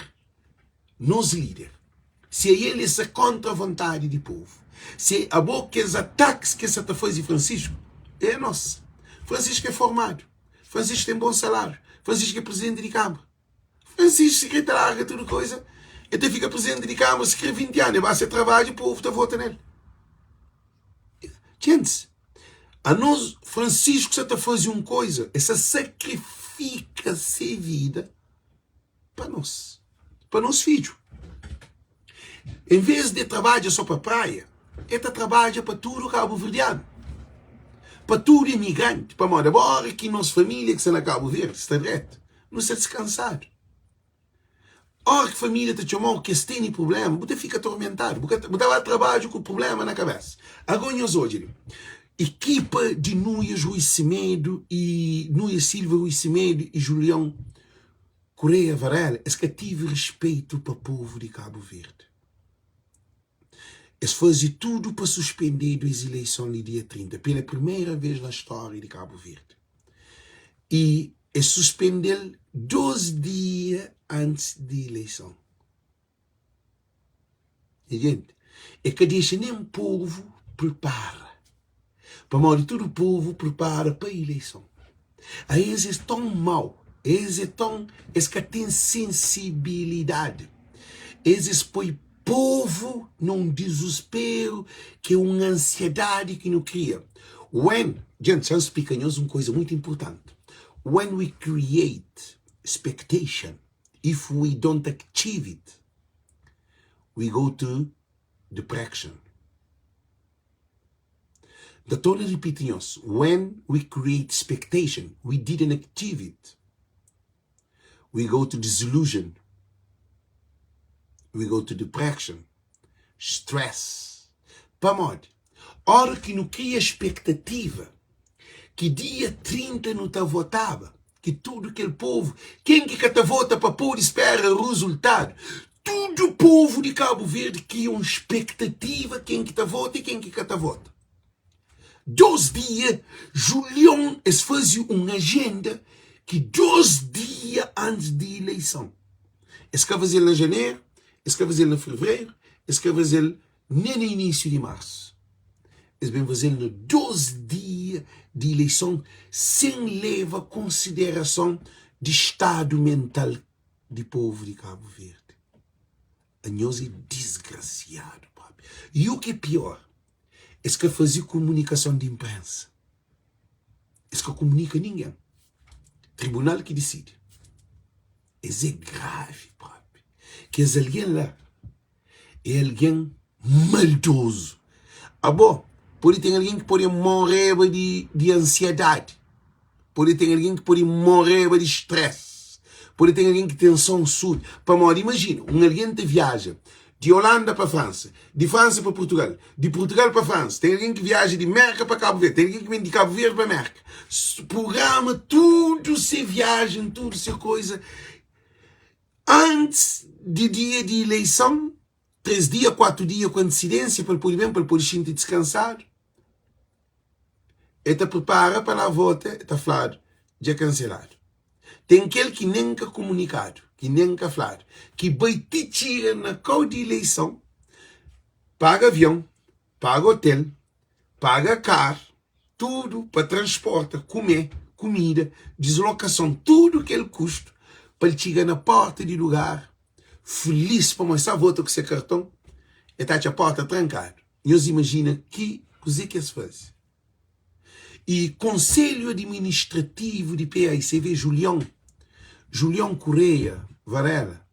nos lider, si ael es sa kontra vontadi di povu, si abo kes atakis ki es sa ta faze Francisco, é anos. Francisco é formadu, Francisco ten bon salariu, Francisco é presidenti di Kamara. Francisco si kre ta larga tudu koisa e ta fika presidente di kamara si kre 20 anu e ba se trabadju povu ta vota nel Djentis anos Francisco sa ta fazi un koisa e sa sakrifika se vida pa nos pa nos fidju En vez de trabadja so pa Praia, e ta trabadja pa tudu kabuverdianu, pa tudu imigranti, pamodi abora ki nos familia ki sta na Kabu Verdi sta dretu, nu sta diskansadu. Ora ki familia ta txomau ki es tene prublema, bu ta fika tormentadu, bu ta bu ta ba trabadju ku prublema na kabesa. Ago nhos odja li, ekipa di Nuias Rui Semedo i Nuias Silva Rui Semedo i Julião Correia Varela, es ka tive respeitu pa povu di Kabu Verdi. Es faze tudu pa suspendedu es ileison li dia 30, pela primeira vez na stória di Kabu Verdi. I es suspende-l dos dia antis di ileison. Nha jenti, e ka dexa nen povu pripara, pamodi tudu povu pripara pa ileison. Aes es ton mau, es é ton, es ka ten sensibilidadi, es es poi povu na un dizusperu ki é un ansiedadi ki nu kria. When, jenti, xa N splika nhos un koza mutu inpurtanti, when we create expectation, if we don't achieve it, we go to depression. N ta torna ripiti nhos, when we create expectation, we didn't achieve it, we go to disillusion, we go to depression, stress. Pamodi? Ora ki nu kria expectativa ki dia 30 nu ta votaba, ki tudu kel povu, ken ki ka ta vota pa podi spera ruzultadu, tudu povu di Kabu Verdi kria un spektativa ken ki ta vota i ken ki ka ta vota. Dos dia, Julion es faze un ajenda. Ki 2 dia antis di ileison. Es ka faze-l na janeru, es ka faze-l na fevereru, es ka faze-l nen na inísiu di marsu. Es ben faze-l na 2 dia di ileison sen leva konsiderason di stadu mental di povu di Kabu Verdi. Anhos é disgrasiadu propi. I u ki é pior, es ka faze kumunikason di inprensa. Es ka kumunika ningen. Tribunal ki disidi. Es é gravi propi. Kes algen la é algen maldozu. Abo, pode ten algen ki pode moreba di, di ansiedadi. Pode ten algen ki pode moreba di stress. Pode ten algen ki ten son surdu. Pamodi, imajina, un algen ta viaja di Holanda pa Fransa, di Fransa pa Portugal, di Portugal pa Fransa. Ten algen ki viaja di Merka pa Kabu Verdi, ten algen ki ben di Kabu Verdi pa Merka. Programa tudu se viajen, tudu se koisa antis di dia di ileison, 3 dia, 4 dia ku antisidênsia pa el pode ben, pa el pode xinti diskansadu. El ta pripara pa la vota, el ta fladu dja kanseladu. Ten kel ki nen ka kumunikadu, ki nen ka fladu, ki bai ti txiga na kau di ileison, paga avion, paga otel, paga kar, tudu pa transporta, kume, kumida, dislokason, tudu kel kustu pa el txiga na porta di lugar filis pamodi sa vota ku se karton, el ta atxa porta trankadu. Nhos imajina ki kuzê ki es faze. I Konselhu Administrativu di PAICV, Julion, Julion Correia Varela,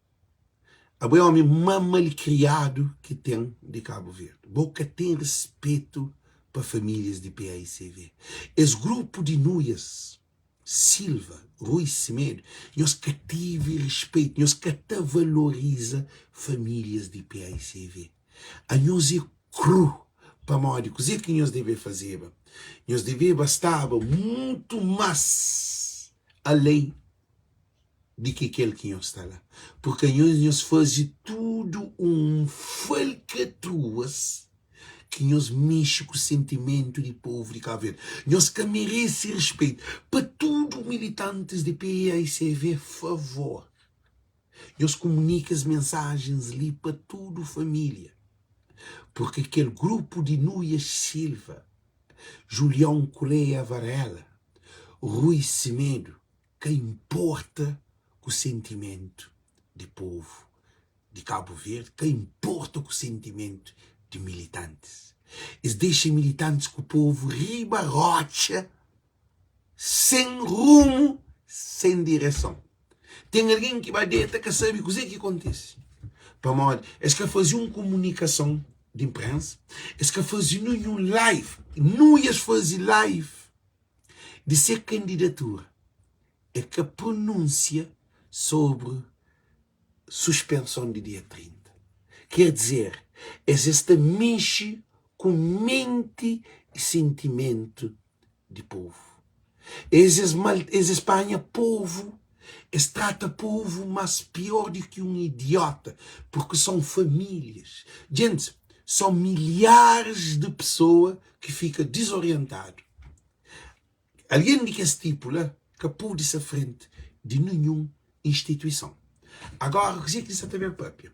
abo é omi ma malkriadu ki ten di Kabu Verdi. Bo ka ten respetu pa famílias di PAICV. Es grupu di nuias, Silva, Rui Semedo, nhos ka tive respetu, nhos ka ta valoriza famílias di PAICV. Anhos é kru pamodi kuzê ki nhos debe fazeba? Nhos debeba staba mutu más alén di ki kel ki nhos sta la, purki anhos nhos faze tudu un falkatruas ki nhos mexe ku sentimentu di povu di Kabu Verdi. Nhos ka merese respetu. Pa tudu militantis di PAICV, favor, Nhos kumunika es mensajens li pa tudu família, purki kel grupu di Nuias Silva, Julião Correia Varela, Rui Semedo ka inporta ku sentimentu di povu di Kabu Verdi, ka inporta ku sentimentu di militantis. Es dexa militantis ku povu riba rotxa sen rumu, sen direson. Ten algen ki ba deta ka sabe kuzê ki kontise. Pamodi es ka faze un komunikason di inprensa, es ka faze ninhun live, nunha es faze live di se kandidatura. E ka prununsia sobri suspenson di dia 30. Ker dizer, es es ta mexe ku menti i sentimentu di povu. Es es mal, es es panha povu, es trata povu mas pior di ki un idiota, porque são famílias. Gente, são milhares de pessoa ki fika desorientadu. Algen di kes tipu la ka pode sta frenti di ninhun instituison. Agora, kuzê ki N sta ta ben papia?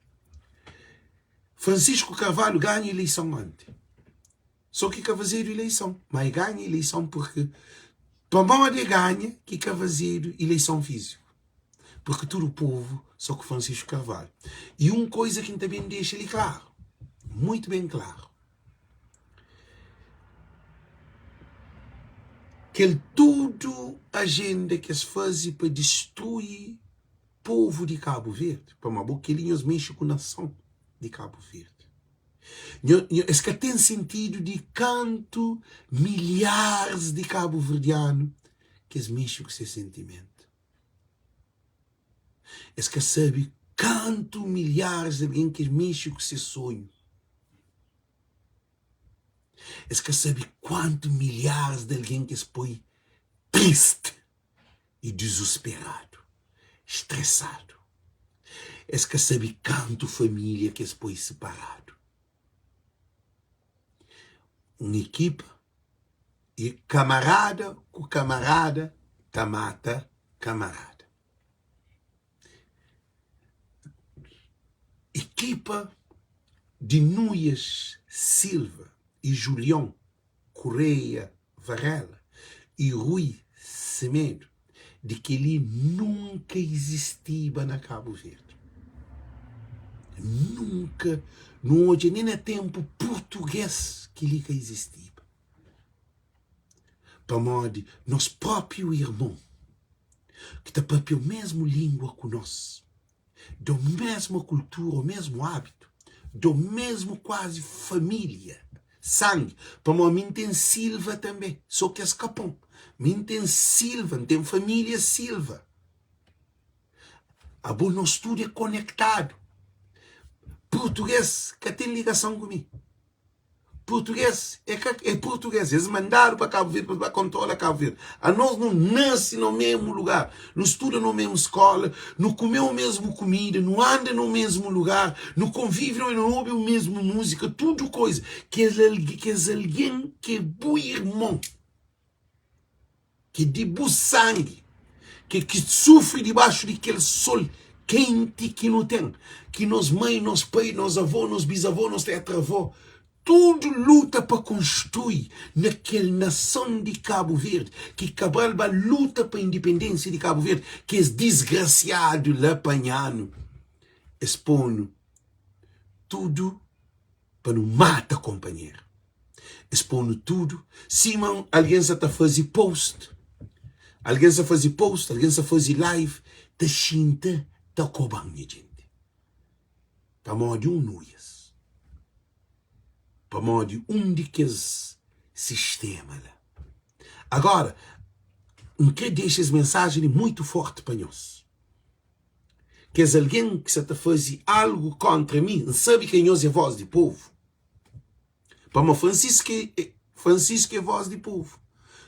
Francisco Carvalho ganha ileison onti. So ki ka fazedu ileison, ma e ganha ileison purki pamodi e ganha ki ka fazedu ileison fiziku. Purki tudu povu so ku Francisco Carvalho. I un koiza ki N ta ben dexa li klaru, muitu ben klaru, kel tudu ajenda ki es faze pa distrui povu di Kabu Verdi, pamodi bo kel-li nhos mexe ku nason di Kabu Verdi. Nho, nho, es ka ten sentidu di kantu milharis di kabuverdianu ki es mexe ku ses sentimentu. Es ka sabe kantu milharis di algen ki es mexe ku ses sonhu. Es ka sabe kuantu milharis di algen ki es poi tristi. i dizusperadu, stresadu. Es ka sabe kantu família ki es poi siparadu. Un ekipa i kamarada ku kamarada ta mata. kamarada. Ekipa di Nuias Silva y Julion Correia Varela y Rui Semedo di kel-li nunka izistiba na Kabu Verdi. Nunka nu odja nen na ténpu purtugês kel-li ka izistiba. Pamodi nos própi irmon ki ta pâpia mésmu língua ku nos, do mesma kultura, o mesmu ábitu, do mesmu kuazi família, sangi, pamodi mi N ten Silva tanbe, so ki es ka pon, mi N ten Silva, N ten família Silva. Abo nos tudu é konektadu. Purtugês ka ten ligason ku mi. Purtugês é ka é purtugês. Es mandadu pa Kabu Verdi pa es ba kontrola Kabu Verdi. Anos nu nase na mesmu lugar, nu studa na mesmu skola, nu kume o mesmu kumida, nu anda na mesmu lugar, nu konvive na nu obi o mesmu múzika, tudu koiza. Kes kes algen ki é bu irmon. ki di bu sangi, ki ki sufri dibaxu di kel sol kenti ki nu ten, ki nos mai, nos pai, nos avó, nos bizavó, nos tetravó, tudu luta pa konstrui na kel nason di Kabu Verdi, ki Kabral ba luta pa indipendênsia di Kabu Verdi, kes disgrasiadu la panha-nu, es pô-nu tudu pa nu mata konpanheru. Es pô-nu tudu sima algen sa ta faze post, algen sa faze post, algen sa faze live, ta xinta ta koba-m nha djenti. Pamodi un nuias, pamodi un di kes sistema la. Agora, N kre dexa es mensajen li muitu forti pa nhos. Kes algen ki sa ta faze algu kóntra mi, N sabe ki anhos é vós di povu. Pamodi Francisco é, Francisco é vós di povu.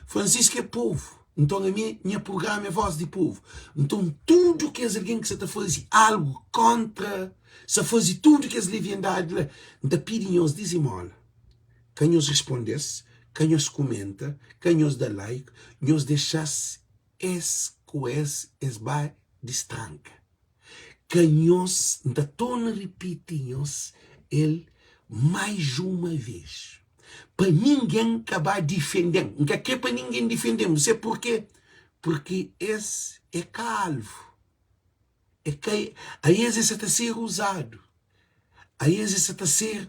Francisco é povu. Nton ami, nha prugrama é vós di povu. Nton tudu kes algen ki sa ta faze algu kóntra, sa faze tudu kes leviandadi la, N ta pidi nhos dizimóla. Ka nhos responde-s, ka nhos kumenta, ka nhos da like, nhos dexa-s Es ku es, es ba distranka. Ka nhos, N ta torna ripiti nhos el mais uma vez, pa ningen ka ba difende-m. N ka kre pa ningen difende-m. Bu sabe purke? Purki es é ka alvu. É ka, a es es sa ta ser uzadu. A es es sa ta ser,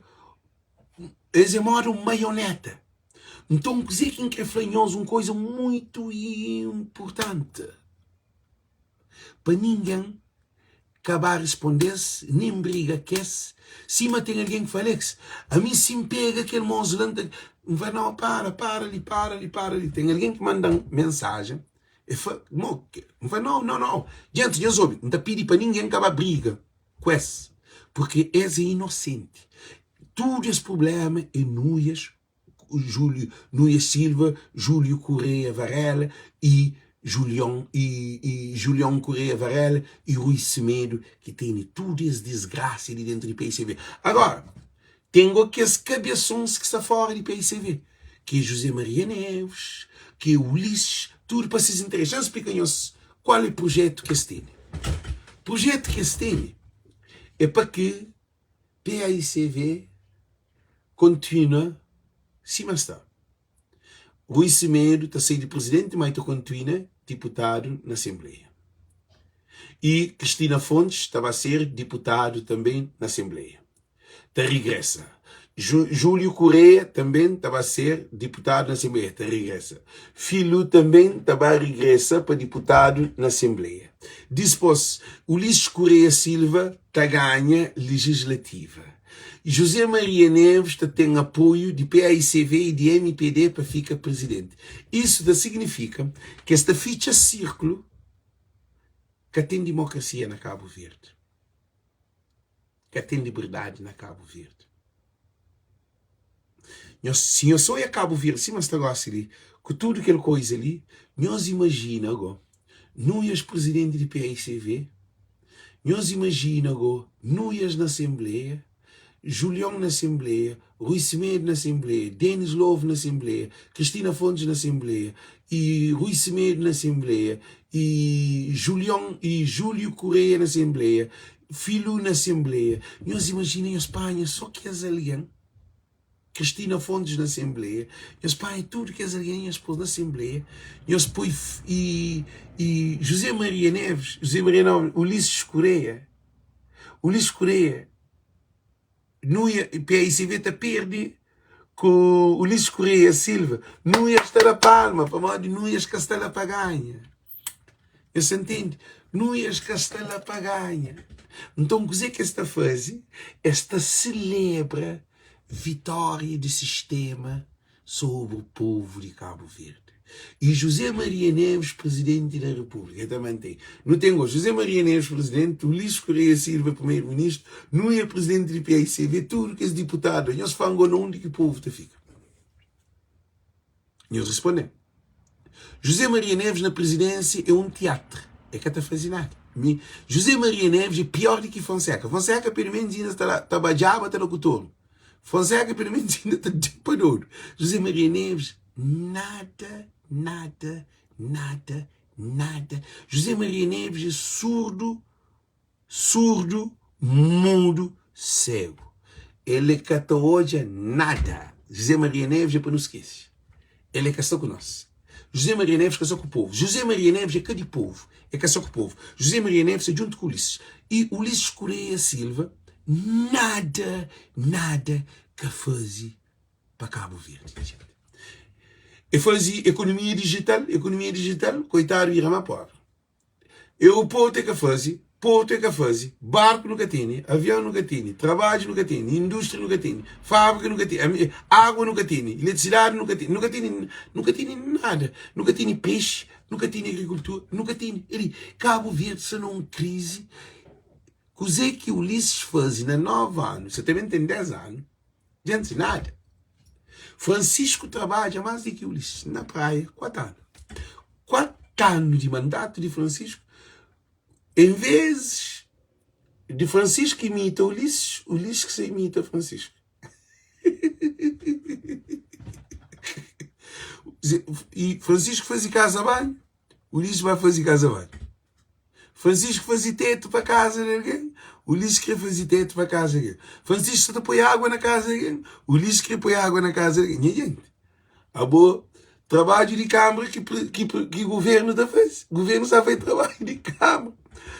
es é moda un maioneta. Nton, kuzê ki N krê fla nhos un koza mutu inportanti, pa ningen ka ba responde-s, nen briga ku es, sima ten algen ki fla, Alex, ami si N pega kel mosu la, N ta. N fla, nau, para, para li, para li, para li. Ten algen ki manda-m mensajen, el fla, mo, N fla, nau, nau, nau, djentis, nhos obi, N ta pidi pa ningen ka ba briga ku es, purkê es é inosenti. Tudu es prubléma é nuias Júlio, Nuias Silva, Júlio Correia Varela y Julião, y, y Julião Correia Varela y Rui Semedo ki tene tudu es disgrasa di dentu di paicv. Agora, ten go kes kabesons ki sta fora di paicv, ki é José Maria Neves, ki é Ulisses, tudu pa ses interesi. Xa-m splika nhos kual é prujetu ki es tene. Prujetu ki es tene é pa ki paicv kontinua sima sta. Rui Semedo ta sai di prizidenti ma e ta kontinua diputadu na asenbleia. I Cristina Fontes ta ba ser diputadu tanbe na asenbleia. Ta rigresa. Júlio Correia tanbe ta ba ser diputadu na asenbleia. Ta rigresa. Filú tanbe ta ba rigresa pa diputadu na asenbleia. Dispos, Ulisses Correia Silva ta ganha legislativa. José Maria Neves ta ten apoiu di paicv i di mpd pa fika prizidenti. Isu ta signifika ki es ta fitxa sirkulu, ka ten dimokrasia na Kabu Verdi, ka ten liberdadi na Kabu Verdi. Nhos, si nhos oia Kabu Verdi sima sta gosi li, ku tudu kel koiza li, nhos imajina go Nuias prizidenti di paicv, nhos imajina go Nuias na asenbleia. Julion na asenbleia, Rui Semedo na asenbleia, Denis Lovo na asenbleia, Cristina Fontes na asenbleia, i Rui Semedo na asenbleia, i Julion i Julio Correia na asenbleia, Filu na asenbleia. Nhos imajina nhos panha so kes algen, Cristina Fontes na asenbleia, nhos panha tudu kes algen nhos pôs na asenbleia, nhos poi i i José Maria Neves, José Maria nau, Ulisses Correia, Ulisses Correia, Nu ia, PICV ta perde ku Ulisses Correia Silva. Nu ia sta da palma, pamodi nu ia ka sta la pa ganha. Nhos ta ntende? Nu ia ka sta la pa ganha. Nton, kuzê ki es ta faze? Es ta selebra vitória di sistema sobri povu di Kabu Verdi. E José Maria Neves, Presidenti da Repúblika. El ta mantém. Nu ten gosi José Maria Neves, Presidenti, Ulisses Correia Silva, Primeiro-Ministru, nu e Presidenti di PAICV, tudu kes diputadu la. Nhos fla-m na undi ki povu ta fika? Nhos responde-m. José Maria Neves na Presidência é un tiatru. É ka ta faze nada. Mi, José Maria Neves é pior di ki Fonseca. Fonseca, pelu menus, inda sta la ta badjaba, ta da ku toru. Fonseca pelo menos inda ta pa dodu. José Maria Neves, nada, nada, nada, nada. José Maria Neves é surdo, surdo, mudo, cego. Ele ka ta odja nada. José Maria Neves é pa nu skese. El é ka sta ku nos. José Maria Neves ka sta ku povu. José Maria Neves é ka di povu. É ka sta ku povu. José Maria Neves sta djuntu ku Ulisses. I Ulisses Correia Silva nada, nada ka faze pa Kabu Verdi. E faze ekonomia dijital, ekonomia dijital, koitadu bira ma pobri. Aeroportu é ka faze, portu é ka faze, barku nu ka tene, avion nu ka tene, trabadju nu ka tene, indústria nu ka tene, fábrika nu ka tene, água nu ka tene, eletrisidadi nu ka tene, nu ka tene, nu ka tene nada, nu ka tene pexi, nu ka tene agrikultura, nu ka tene. El di, Kabu Verdi sta na un krizi. Kuzê ki Ulisses faze na 9 anu, sa ta ben ten 10 anu, djanti nada. Francisco trabadja más di ki Ulisses na praia 4 anu. 4 anu di mandatu di Francisco, en vez di Francisco imita Ulisses, Ulisses ki sa imita Francisco. E Francisco faze casa banho, Ulisses ba faze casa banho. Francisco faze tetu pa kaza di algen, Ulisses kre faze tetu pa kaza di algen. Francisco sa ta poi agua na kaza di algen, Ulisses kre poi agua na kaza di algen. Nha jenti, abo trabadju di kambra ki, ki, ki guvernu ta faze, guvernu sa faze trabadju di kambra.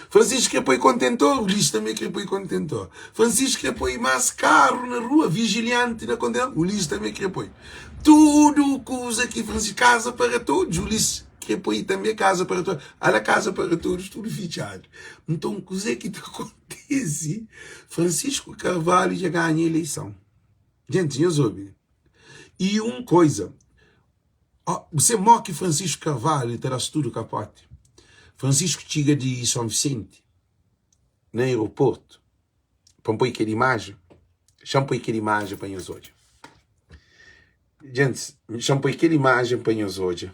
Francisco kre poi kontentor, Ulisses tanbe kre poi kontentor. Francisco kre poi mas karu na rua, vigilianti na kontentor, Ulisses tanbe kre poi. Tudu kuza ki Francisco, kaza para todos, Ulisses Kre poi tanbe kaza para todos. Ala kaza para todos tudu fitxadu. Nton kuze ki ta kontise? Francisco Carvalho dja ganha eleison. Jenti, nhos obi. I un koiza, bu mo ki Francisco Carvalho ta da-s tudu kapoti. Francisco txiga di Son Vicente, na aeroportu, pa N poi kel imajen. Xa-m poi kel imajen pa nhos odja. Gentis, xa-m poi kel imajen pa nhos odja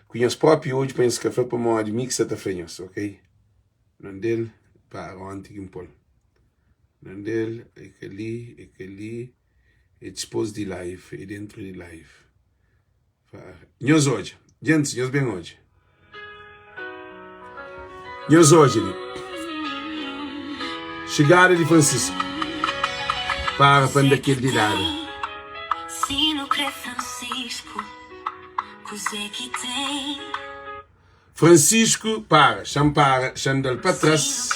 ku nhos própi odju pa nhos ka fla pamodi mi ki sa ta fla nhos, ok? Nondel, para onti ki N pô-l. Nondel, é kel-li, é kel-li, é dispôs di live, é dentru di live. Nhos odja, gentis, nhos ben odja. Nhos odja li. Xigada di Francisco. Para pa N da kel didada. Francisco, para, xa-m para, xa-m da-l pa tras.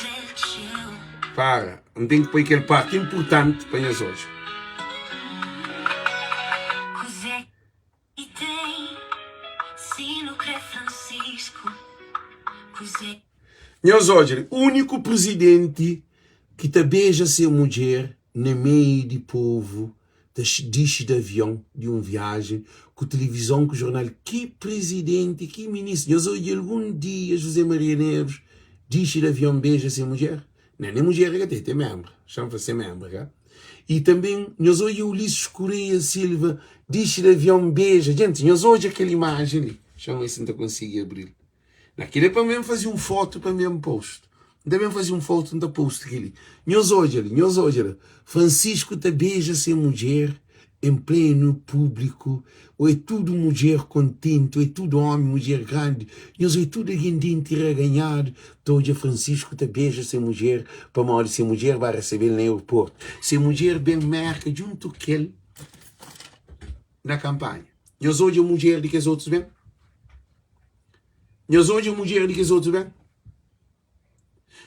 Para, N ten ki poi kel parti inpurtanti pa nhos odja. Nhos odja li, úniku prizidenti ki ta beja se mudjer na meiu di povu, ta dixi di avion di un viajen ku tilivizon ku jornal. Ki prizidenti, ki ministru? Nhos odja algun dia José Maria Neves dixi di avion beja se mudjer? Nen nen mudjer ka ten, ten menbra, xa-m fla se menbra ka. I tanben nhos odja Ulisses Correia Silva dixi di avion beja, djenti nhos odja kel imajen li, xa-m obi si N ta konsigi abri-l. Na kel-li é pa mi N faze un fotu pa mi N post. N ta ben faze un fotu N ta post kel-li. Nhos odja li, nhos odja la. Francisco ta beja se mudjer en plenu públiku. Oi tudu mudjer kontenti, oi tudu ómi, mudjer grandi. Nhos oi tudu algen denti raganhadu ta odja Francisco ta beja se mudjer pamodi se mudjer ba resebe-l na aeroportu. Se mudjer ben Mérka djuntu ku el na kanpanha. Nhos odja mudjer di kes otus ben? Nhos odja mudjer di kes otus ben?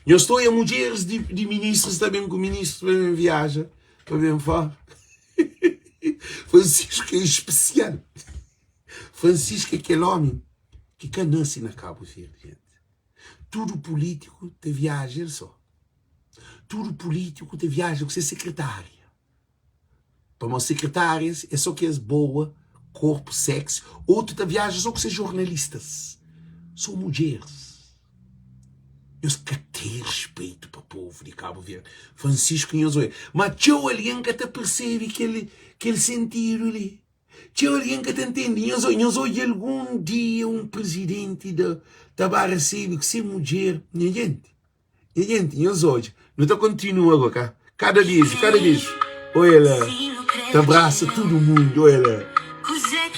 Nhos ta odja mudjeris di, di ministrus ta ben ku ministrus pa ben viaja, pa ben fora. Francisco é especial. Francisco é kel omi ki ka nase na Cabo Verde, gente. Tudu político ta viaja el só. Tudu político ta viaja ku se sekretária. Pamodi sekretárias é só kes boa, korpu sexy, otu ta viaja só ku se jornalistas, só mudjeris. Nhos ka ten respeitu pa povu di Kabu Verdi. Francisco nhos oia, ma txeu algen ka ta persebe kel kel sentidu li. Txeu algen ka ta ntende. Nhos oia, nhos odja algun dia un prizidenti da ta ba resebe ku se mudjer? Nha jenti. Nha genti, nhos odja, nu ta kontinua go, ka? Kada beju, kada beju. Oia la, ta brasa tudu mundu, oia la.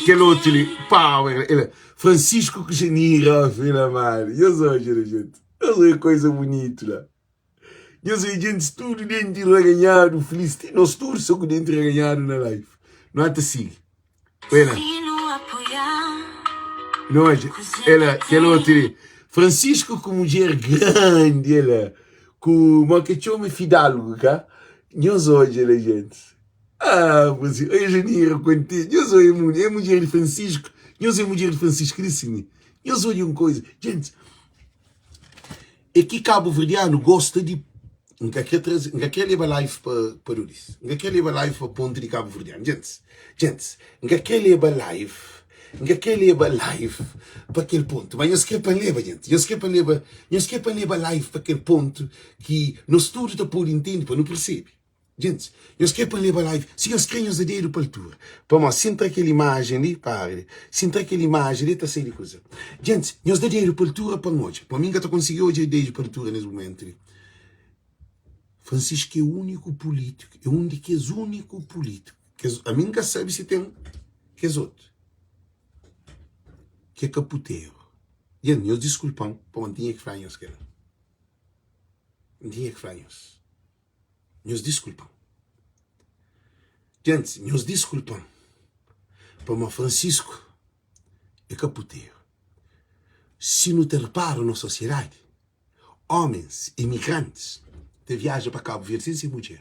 Kel otu li, pau, ela, Francisco ku Janira, oh, filha amada. Nhos odja la, gente. Nhos odja koisa bunitu la. Nhos odja gentis tudu denti raganhadu, filis. Ti nos tudu sta ku denti raganhadu na live. Nu ata sigi. Ela. Não, ela, kel outro ali. Francisco ku mulher grande, ela. Ku mo que txoma Fidalgo, cá? Nhos odja la, gente. Ah, você, oi Janira, contente. Nhos odja, mulher, é mulher de Francisco. Nhos é mulher de Francisco, disse Nhos odja uma coisa. Gente, É ki kabuverdianu gosta di N ka kre traze, N ka kre leba life pa pa Dudis. N ka kre leba life pa pontu di kabuverdianu. Djentis, djentis, N ka kre leba life, N ka kre leba life pa kel pontu. Ma nhos kre pa N leba, djentis? Nhos kre pa N leba, nhos kre pa N leba life pa kel pontu ki nos tudu ta pode intende, pa nu persebe? Gentis, nhos kre pa N leba live? Si nhos kre, nhos da dedu pa altura. Pamodi, si N tra kel imajen li, para li. Si N tra kel imajen li, ta sai di kuza. Gentis, nhos da dedu pa altura pa N odja. Pamodi mi N ka ta konsigi odja dedu pa altura nes mumentu li. Francisco é úniku pulítiku, é un di kes úniku pulítiku, kes, ami N ka sabe si ten kes otu, ki é ka puteru. Gentis, nhos diskulpa-m, pamodi N tinha ki fla nhos kel-la. N tinha ki fla nhos. Nhos diskulpa-m. Gentis, nhos diskulpa-m pamodi Francisco é ka puteru. Si nu ta repara nos sosiedadi, ómens imigrantis ta viaja pa Kabu Verdi sen se mudjer.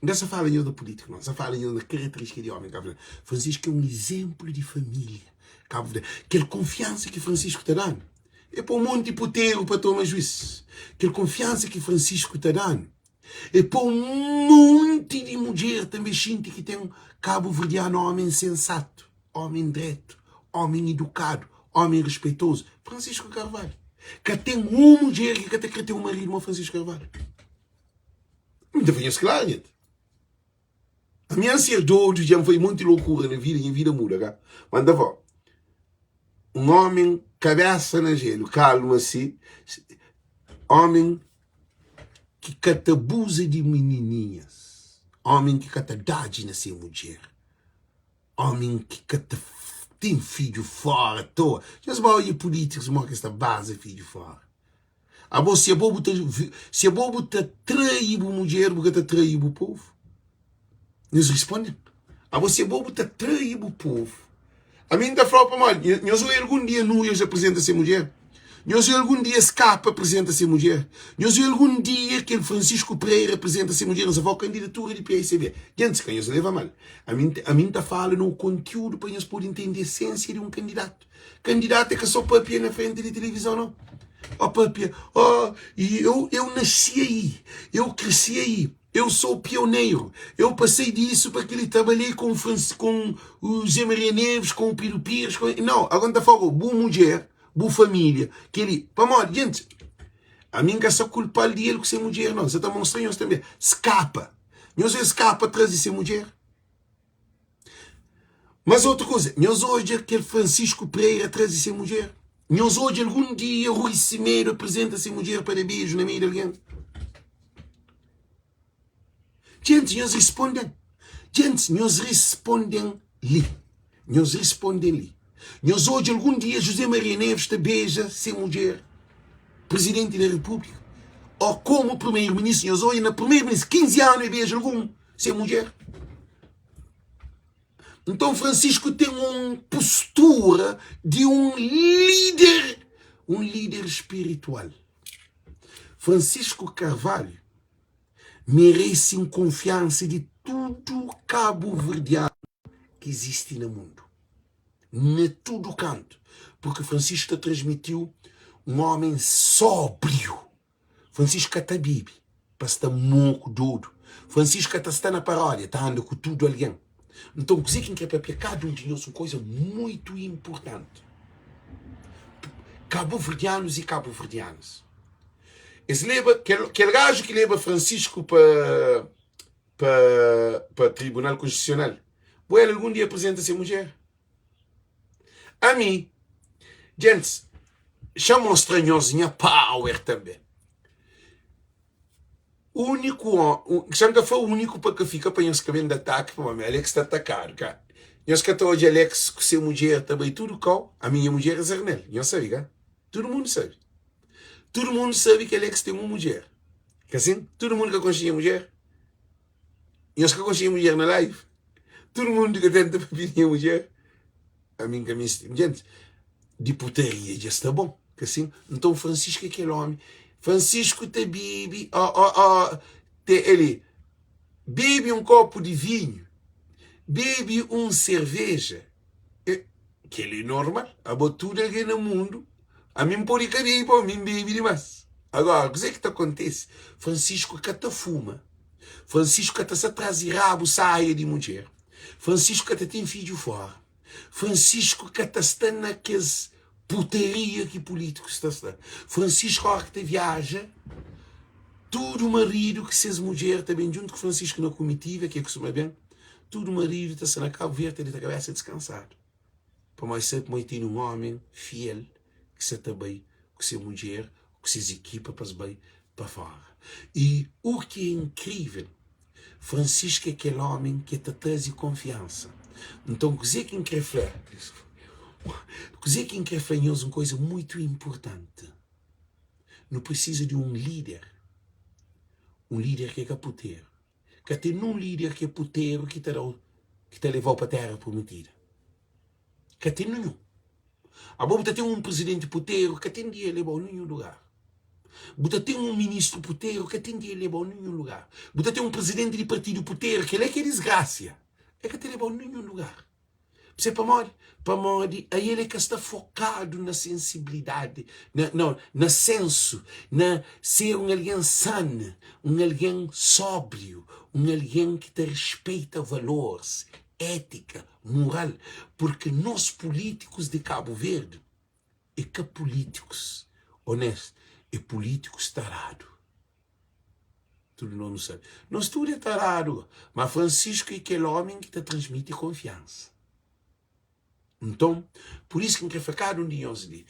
N ka sta fala nhos na pulítika, no. N sta fala nhos na karaterístika di ómi kabuverdianu. Francisco é un izénplu di família kabuverdianu. Kel konfiansa ki Francisco ta da-nu é pa un monti puteru pa toma juís. Kel konfiansa ki Francisco ta da-nu é pa un monti di mudjer tanbe xinti ki ten kabuverdianu ómi insensatu, ómi dretu, ómi idukadu, ómi respeitozu. Francisco Carvalho. Ka ten un mudjer ki ka ta kre ten un maridu ma Francisco Carvalho. N ta fla nhos klaru, nha. Ami N ser dodu dja N fai monti lokura na vida, nha vida muda ka. Ma N ta fla, un omi kabesa na jelu, kalmu asi, omi ki ka ta abuza di minininhas, omi ki ka ta dadji na se mudjer, omi ki ka ta ten fidju fora atoa. Nhos ba odja pulitikus modi ki es ta baza fidju fora. Abo si abo bu ta si abo bu ta trai bu mudjer bu ka ta trai bu povu? Nhos responde-m. Abo si abo bu ta trai bu povu. Ami N ta fla-u pamodi nhos oi algun dia Nuias apresenta se mudjer? Nhos oi algun dia Skapa apresenta se mudjer? Nhos oi algun dia kel Francisco Pereira apresenta se mudjer? N sa fla-u kandidatura di PICB. Gentis, ka nhos leva mal. Ami ami N ta fala na un kontiudu pa nhos pode ntende esensia di un kandidatu. Kandidatu é ka só papia na frenti di tilivizon não. Ó papia, ó, e eu, eu nasci aí, eu cresci aí, eu sou pioneiro, eu passei disso para aquilo, trabalhei com, com o Zé Maria Neves, com o Piro Pires, com... não, agora tá falando, bu mulher, bu família, que ele, pamodi, gente, a mim que essa culpa de ele com ser mulher, não, você tá mostrando nós também, escapa, nós escapa atrás de ser mulher. Mas outra coisa, nhos odja kel Francisco Pereira traze se mudjer. Nhos odja algun dia Rui Semedo apresenta se mudjer pa da beju na meiu di algen? Djentis, nhos risponde-m. Djentis, nhos risponde-m li. Nhos risponde-m li. Nhos odja algun dia José Maria Neves ta beja se mudjer Presidenti da Repúblika? Ó komu Primeiro-Ministru, nhos odja na Primeiro-Ministru, 15 anu e beja algun se mudjer? Nton Francisco ten un postura di un líder, un líder spiritual. Francisco Carvalho merese un konfiansa di tudu kabuverdianu ki izisti na mundu, na tudu kantu, purki Francisco ta transmitiu un omen sóbriu. Francisco ka ta bebe pa sta moku, dodu. Francisco ka ta sta na paródia, ta anda ku tudu algen. Nton, kuzê ki N krê papia kada un di nhos un koza muitu inportanti. Kabuverdianus i kabuverdianas, es leba kel, kel gaju ki leba Francisco pa pa pa Tribunal Konstitusional, bo el algun dia apresenta se mudjer? Ami, djentis, xa mostra nhos nha power tanbe. Úniku xa N ka fla úniku pa ka fika pa nhos ka ben da ataki pamodi Alex ta atakadu ka. Nhos ka ta odja Alex ku se mudjer ta bai tudu kau, ami nha mudjer é Zernel, nhos sabe ka? Tudu mundu sabe. Tudu mundu sabe ki Alex ten un mudjer. Ka sin? Tudu mundu ka konxe nha mudjer? Nhos ka konxe nha mudjer na live? Tudu mundu ka tenta papia di nha mudjer? Ami N ka meste. Djentis, di putaria dja sta bon, ka sin? Nton Francisco é kel omi. Francisco ta bibi, ó, ó, ó, te eli, bebi un kopu di vinhu, bebi un serveja, e, kel é normal. Abo tudu algen na mundu, ami N pode ka bebi, pamodi mi N bebi dimás. Agora, kuzê ki ta kontese? Francisco ka ta fuma, Francisco ka ta sta tras di rabu saia di mudjer, Francisco ka ta ten fidju fora. Francisco ka ta sta na kes putaria ki pulítikus ta sta. Francisco óra ki ta viaja, tudu maridu ki ses mudjer ta ben djuntu ku Francisco na kumitiva, ki e kustuma ben, tudu maridu ta sta na Kabu Verdi ta dita kabésa diskansadu, pamodi sabe ma e tene un ómi fiel ki sa ta bai ku se mudjer, ku ses ekipa pa es bai pa fora. I u ki é inkrível, Francisco é kel ómi ki ta traze konfiansa. Nton, kuzê ki N krê fla? Kuzê ki N krê fla nhos un koza mutu inportanti. Nu prisiza di un líder, un líder ki é ka puteru. Ka ten nun líder ki é puteru ki ta da-u, ki ta leva-u pa téra prometida. Ka ten ninhun. Abo bu ta ten un prizidenti puteru, ka ten di el leba-u ninhun lugar. Bu ta ten un ministru puteru, ka ten di el leba-u ninhun lugar. Bu ta ten un prizidenti di partidu puteru, kel-la ki é disgrasia, el ka ta leba-u ninhun lugar. Bu sabe pamodi? Pamodi ael el ka sta fokadu na sensibilidadi, na, nau, na sensu, na ser un algen san, un algen sóbriu, un algen ki ta respeita valoris, étika, mural, purki nos pulítikus di Kabu Verdi é ka pulítikus onéstu, é pulítikus taradu. Tudu nos nu sabe. Nos tudu é taradu, ma Francisco é kel ómi ki ta transmiti konfiansa. Nton, pur isu ki N krê fla kada un di nhos li,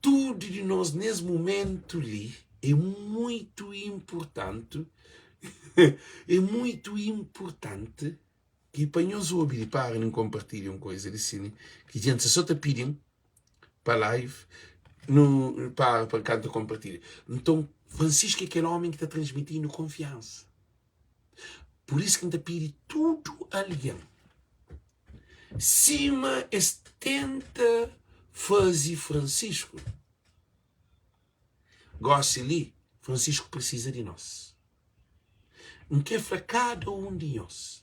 tudu di nos nes mumentu li é muitu inpurtanti, é muitu inpurtanti I pa nhos obi di para nin konpartilha un koiza di si ki djenti so ta pidin pa live nu para pa kanta konpartilha. Nton Francisco é kel omi ki ta transmitinu konfiansa. Pur isu ki N ta pidi tudu algen sima es tenta faze Francisco, gosi li Francisco prisiza di nos. N kre fla kada un di nhos,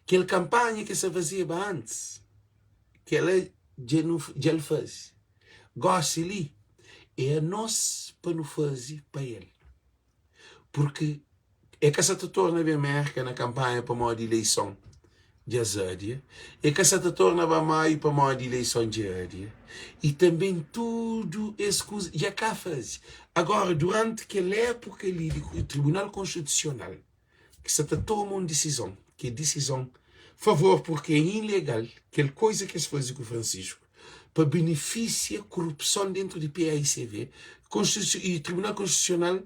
kel kanpanha ki es ta fazeba antis, kel-la dja nu dja el faze. Gósi li é anos pa nu faze pa el. Purki e ka sa ta torna ben Mérka na kanpanha pamodi ileison dja zadia, e ka sa ta torna ba Maiu pamodi ileison dja adia, i tanben tudu es kuza dja ka faze. Agora, duranti kel épuka li di Tribunal Konstitusional ki sa ta toma un disizon, ki é disizon favor purki é ilegal kel koiza ki es faze ku Francisco. pa benefisia korupson dentru di paicv i Tribunal Konstitusional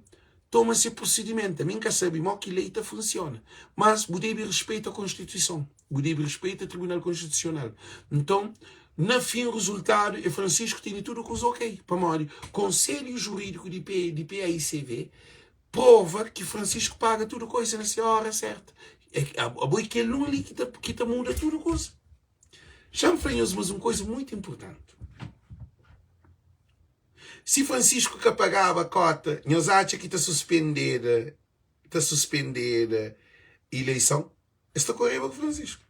toma se prosidimentu. Ami N ka sabe mo ki lei ta funsiona, mas bu debe respeita Konstituison, bu debe respeita Tribunal Konstitusional. Nton, na fin rezultadu e Francisco tene tudu kuza ok, pamodi Konselhu Jurídiku di paicv prova ki Francisco paga tudu koisa na se ora serta. Abo e kel un li ki ta muda tudu kuza. Xa-m fla nhos mas un koisa muitu inpurtanti. Si Francisco ka pagaba kota, nhos atxa ki ta suspendeda ta suspendeda ileison? Es ta koreba ku Francisco.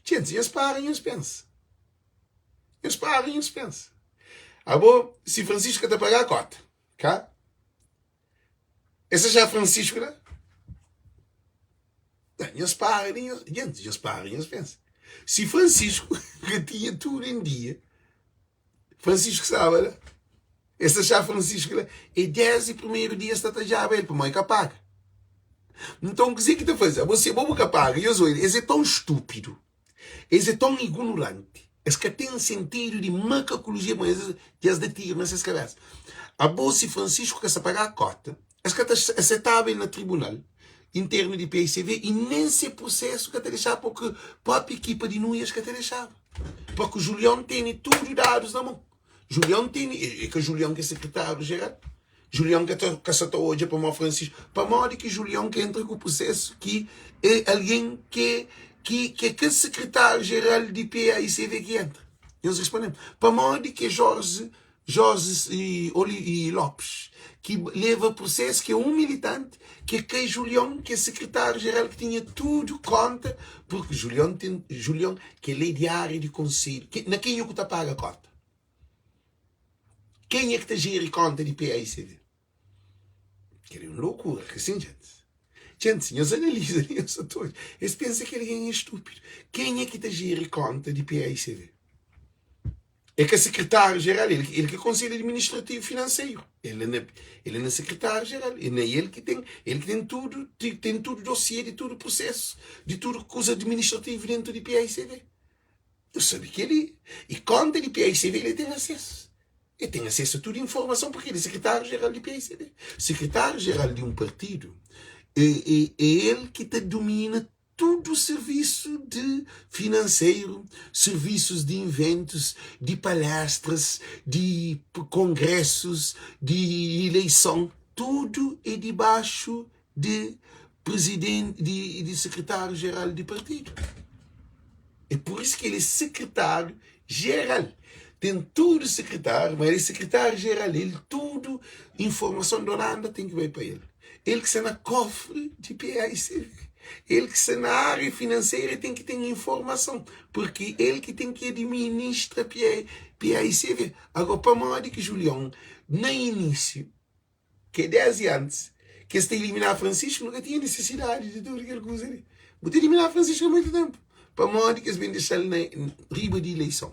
Djenti, nhos para nhos pensa. Nhos para nhos pensa. Abo, si Francisco ka ta paga kota, ka? Es atxa Francisco la? Nhos para di nhos, djenti, nhos para nhos pensa. Si Francisco ka tinha tudu em dia, Francisco staba la, es ta txá Francisco la, e desdi primeru dia es ta tadjaba el pamodi el ka paga. Nton kuzê ki ta faze? Abo si abo bu ka paga, nhos odja, es é tãu stúpidu, es é tãu igunoranti, es ka ten sentidu di makakulujia, pamodi es dja es da tiru na ses kabésa. Abo si Francisco ka sta paga kóta, es ka ta asetaba el na tribunal internu di PICV i nen se prusésu ka ta dexaba, purki própi ekipa di Nuias ka ta dexaba. Purki Julion tene tudu dadus na mon. Julion tene, é ka Julion ki é sekretáriu jeral? Julion ka ta, ka sa ta odja pamodi Francisco. Pamodi ki Julion ka entra ku prusésu ki é algen ki ki ki é ka sekretáriu jeral di PAICV ki entra? Nhos responde-m. Pamodi ki Jorge Jorge i Oli i Lopes ki leva prusésu ki é un militanti ki é ka Julion ki é sekretáriu jeral ki tinha tudu konta purki Julion ten Julion kel é di ária di konselhu ki na kenha ku ta paga kota? Kenha ki ta jeri konta di PAICV? Kel é un lokura ka sin djentis? Djentis nhos analiza li nhos ta odja es pensa ki algen é stúpidu kenha ki ta jeri konta di PAICV? É ka sekretáriu jeral, el el ki é konselhu administrativu finanseru. El é na el é na sekretáriu jeral, é na el ki ten el ki ten tudu ten tudu dosie di tudu prusesu, di tudu kuza administrativu dentu di PAICV. Nu sabe kel-li. I konta di PAICV el ten asesu. El ten asesu a tudu informason purki el é sekretáriu jeral di PAICV. Sekretáriu jeral di un partidu é é é el ki ta dumina tudu sirvisu di finanseru, sirvisus di inventus, di palestras, di kongresus, di ileison, tudu é dibaxu di prizidenti, di sekretáriu jeral di partidu. É pur isu ki el é sekretáriu jeral. Ten tudu sekretáriu, ma el é sekretáriu jeral. El tudu informason di Olanda ten ki bai pa el. El ki sta na kofri di PAICV. El ki sta na ária finanseira ten ki ten informason, purki el ki ten ki adiministra PAICV. Agora, pamodi ki Julion, na inísiu, Ke desdi antis ki es ta iliminaba Francisco, nu ka tinha nisisidadi di tudu kel kuza li. Bu ta iliminaba Francisco ha muitu tenpu. Pamodi ki es ben dexa-l na riba di ileison?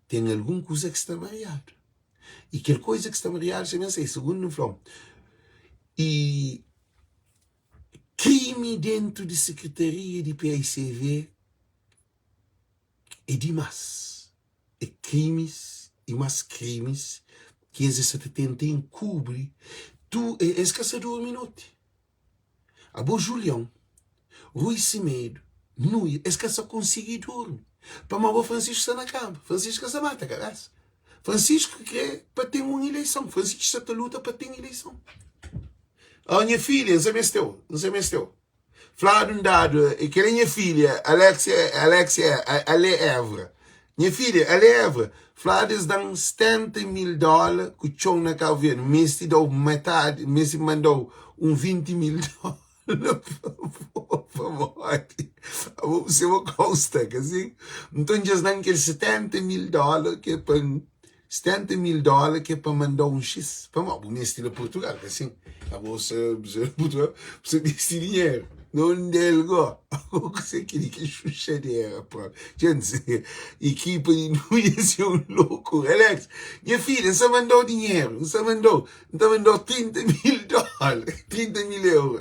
Ten algun kuza ki sta mariadu. I kel kuza ki sta mariadu xa ben sai, sugundu N fla-u, i krimi dentu di sekretaria di PAICV é dimás. É krimis i más krimis ki es sta ta tenta enkubri. Tu, es ka sa durmi noti. Abo Julion, Rui Semedo, Nuia, es ka sa konsigi durmi. Pamodi abo Francisco sta na kama. Francisco ka sa mata kabesa. Francisco kre pa ten un ileison. Francisco sta ta luta pa ten ileison. Oh, nha filha, N sa meste-u, N sa meste-u. Fladu N dadu e kel é nha filha Alexia Alexia Ale Évora Nha filha Ale Évora Fladu es da-m 70 mil dóla ku txon na Kabu Verdi N meste da-u metadi N meste manda-u un 20 mil dóla pamodi abo bu seba kau sta ka si Nton dja es da-m kel 70 mil dóla ke pa N 70 mil dóla ki é pa manda-u un xis. Pamodi bu meste na Purtugal, ka sin? Abo sa na Purtugal, bu sa meste dinheru. Na undi el go? Abo kuzê ki di ki xuxadera propi. Djenti, ekipa di Nunes é un lokura. Alex, nha filha, N sa manda-u dinheru, N sa manda-u, N ta manda-u 30 mil dóla, 30 mil euru.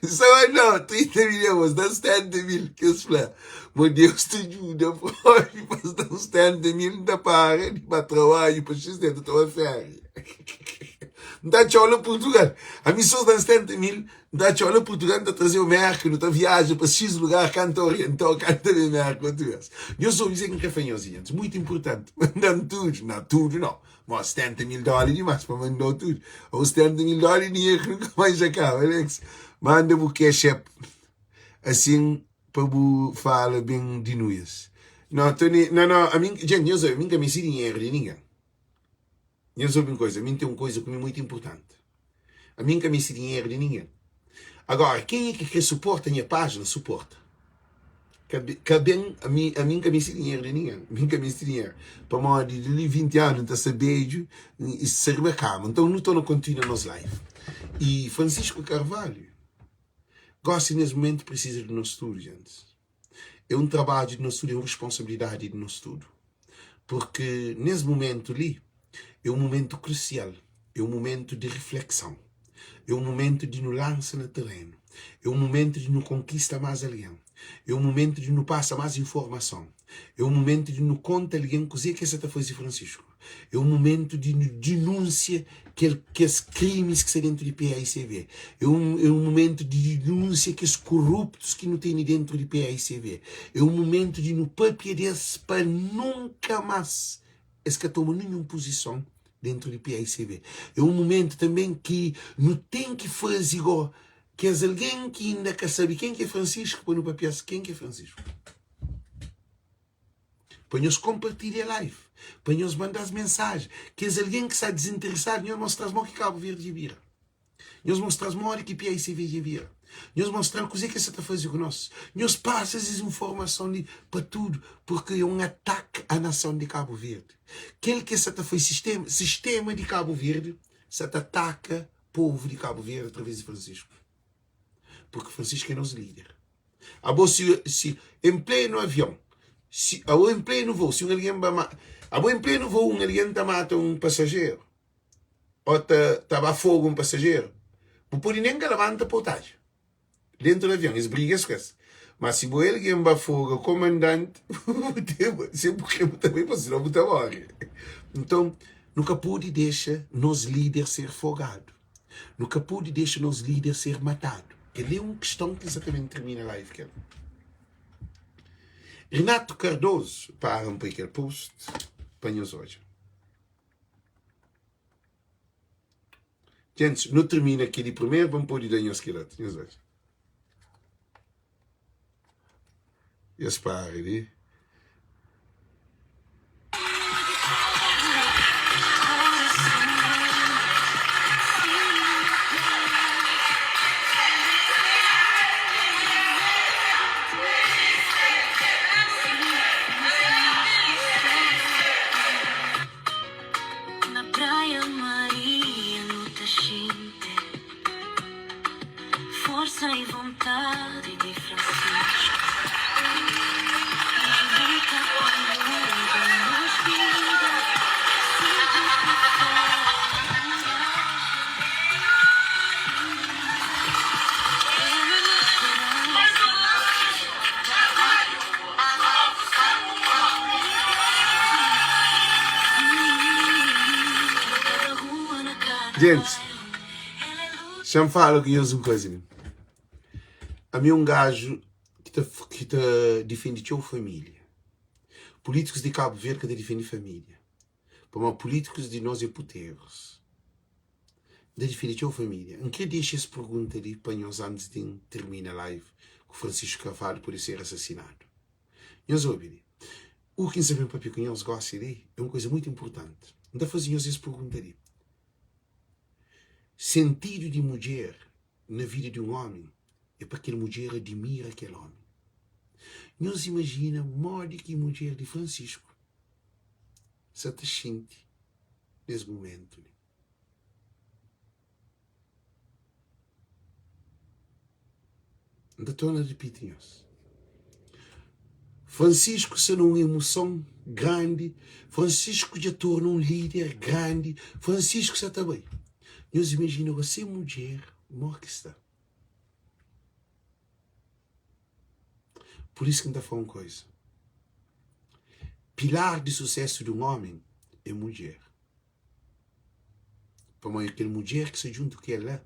Nsa mandau 30 mil euros, da-m 70 mil. Ki es fla, ma Deus ta djuda propi pa es da-m 70 mil, N ta para di ba trabadju pa xis dia, N ta toma féria. N ta atxau la Purtugal. Ami si es da-m 70 mil, N ta atxau la Purtugal, N ta traze-u Mérka, nu ta viaja pa xis lugar, kanta orientau, kanta ben Mérka otu bes. Nhos obi kuzê ki N kre fla nhos, djentis, mutu inpurtanti, manda-m tudu, na tudu nau. Mo 70 mil dóla é dimás pa manda-u tudu. Ou 70 mil dóla é dinheru ki nunka mais dja kaba. Alex, manda bu cash app asin pa bu fala ben di nuias. No, Tony, no, no, ami, gente, nhos obi, ami nka meste dinheru di ningen. Nhos obi un koza, ami n ten un koza ku mi mutu inpurtanti. Ami nka meste dinheru di ningen. Agora, kenha ki kre suporta nha pájina, suporta. Ka, ka ben, ami, ami nka meste dinheru di ningen. Ami nka meste dinheru. Pamodi di li 20 anu nta sta bedju i sta riba kama. Nton, nu torna kontinua nos live. I Francisco Carvalho, gosi nes mumentu prisiza di nos tudu, gentis. É un trabadju di nos tudu, é un responsabilidadi di nos tudu. Purki nes mumentu li é un mumentu krusial, é un mumentu di riflekson, é un mumentu di nu lansa na terenu, é un mumentu di nu konkista más algen, é un mumentu di nu pasa más informason, é un mumentu di nu konta algen kuzê ki es sa ta faze Fransisku. É un mumentu di nu dinúnsia kel kes krimis ki sta dentu di paicv. É un é un mumentu di dinúnsia kes koruptus ki nu tene dentu di paicv. É un mumentu di nu papia di es pa nunka más es ka toma ninhun puzison dentu di paicv. É un mumentu tanben ki nu ten ki faze go kes algen ki inda ka sabe ken ki é Francisco pa nu papia-s ken ki é Francisco. Pa nhos konpartilha live, pa nhos manda-s mensaji. Kes algen ki sta dizinteresadu, nhos mostra-s mo ki Kabu Verdi dja bira. Nhos mostra-s modi ki PICV dja bira. Nhos mostra-l kuzê ki es sa ta faze ku nos. Nhos pasa es informason li pa tudu, purki é un ataki a nason di Kabu Verdi. Kel ki es sa ta faze, sistema, sistema di Kabu Verdi sa ta ataka povu di Kabu Verdi através di Francisco. Purki Francisco é nos líder. Abo si si en plenu avion, si abo en plenu voo, si un algen ba ma abo en plenu voo un algen ta mata un pasajeru o ta ta ba fogu un pasajeru, bu pudi nen ka labanta pa bu tadja dentu di avion, es briga es ku es. Ma si bo algen ba foga komandanti, bu ten si bu kre bu ta bai pa sinau bu ta mori. Nton nu ka pudi dexa nos lider ser fogadu. Nu ka pode dexa nos líder ser matadu. Kel-li é un kiston ki N sa ta ben tirmina live kel. Renato Cardoso, para N poi kel post pa nhos odja. Gentis, nu tirmina kel-li primeru pa N pode da nhos kel otu. Nhos odja. Es para li. Na praia Maria nu ta xinti. Forsa i vontadi di Francisco Nos luta pa muda nos vida Sempri ku fé i korajen Ela nos speransa Na kada rua na kada Gente, bairro Xa-m fala ku nhos un koza li. Ami é un gaju ki ta ki ta difende txeu família. Pulítikus di Kabu Verdi ka ta difende família, pamodi pulítikus di nos é puterus. N ta difende txeu família. N kre dexa es pergunta li pa nhos antis di N tirmina live ku Francisco Carvalho pode ser asasinadu. Nhos obi li. U ki N sa ben papia ku nhos gosi li é un koza mutu inpurtanti. N ta faze nhos es pergunta li. Sentidu di mudjer na vida di un ómi é pa kel mudjer adimira kel ómi. Nhos imajina modi ki mudjer di Francisco sa ta xinti nes mumentu li. N ta torna ripiti nhos. Francisco sta na un emoson grandi, Francisco dja torna un líder grandi, Francisco sta ta bai. Nhos imajina gó se mudjer mó ki sta. Pur isu ki N ta fla un koza, pilar di susésu di un ómi é mudjer. Pamodi kel mudjer ki sta djuntu ku el la,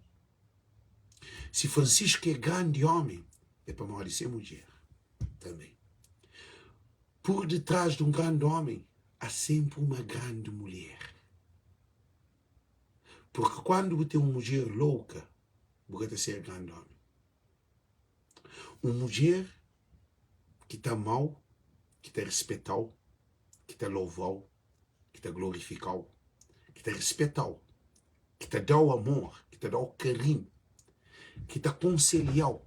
si Francisco é grandi ómi, é pamodi se mudjer tanbê. Por detrás de um grande homem há sempre uma grande mulher. Porque quando bu ten un mudjer louka, bu ka ta ser grandi ómi. Un mudjer ki ta ama-u, ki ta rispeta-u, ki ta louva-u, ki ta glorifika-u, ki ta rispeta-u, ki ta da-u amor, ki ta da-u karinhu, ki ta konselha-u,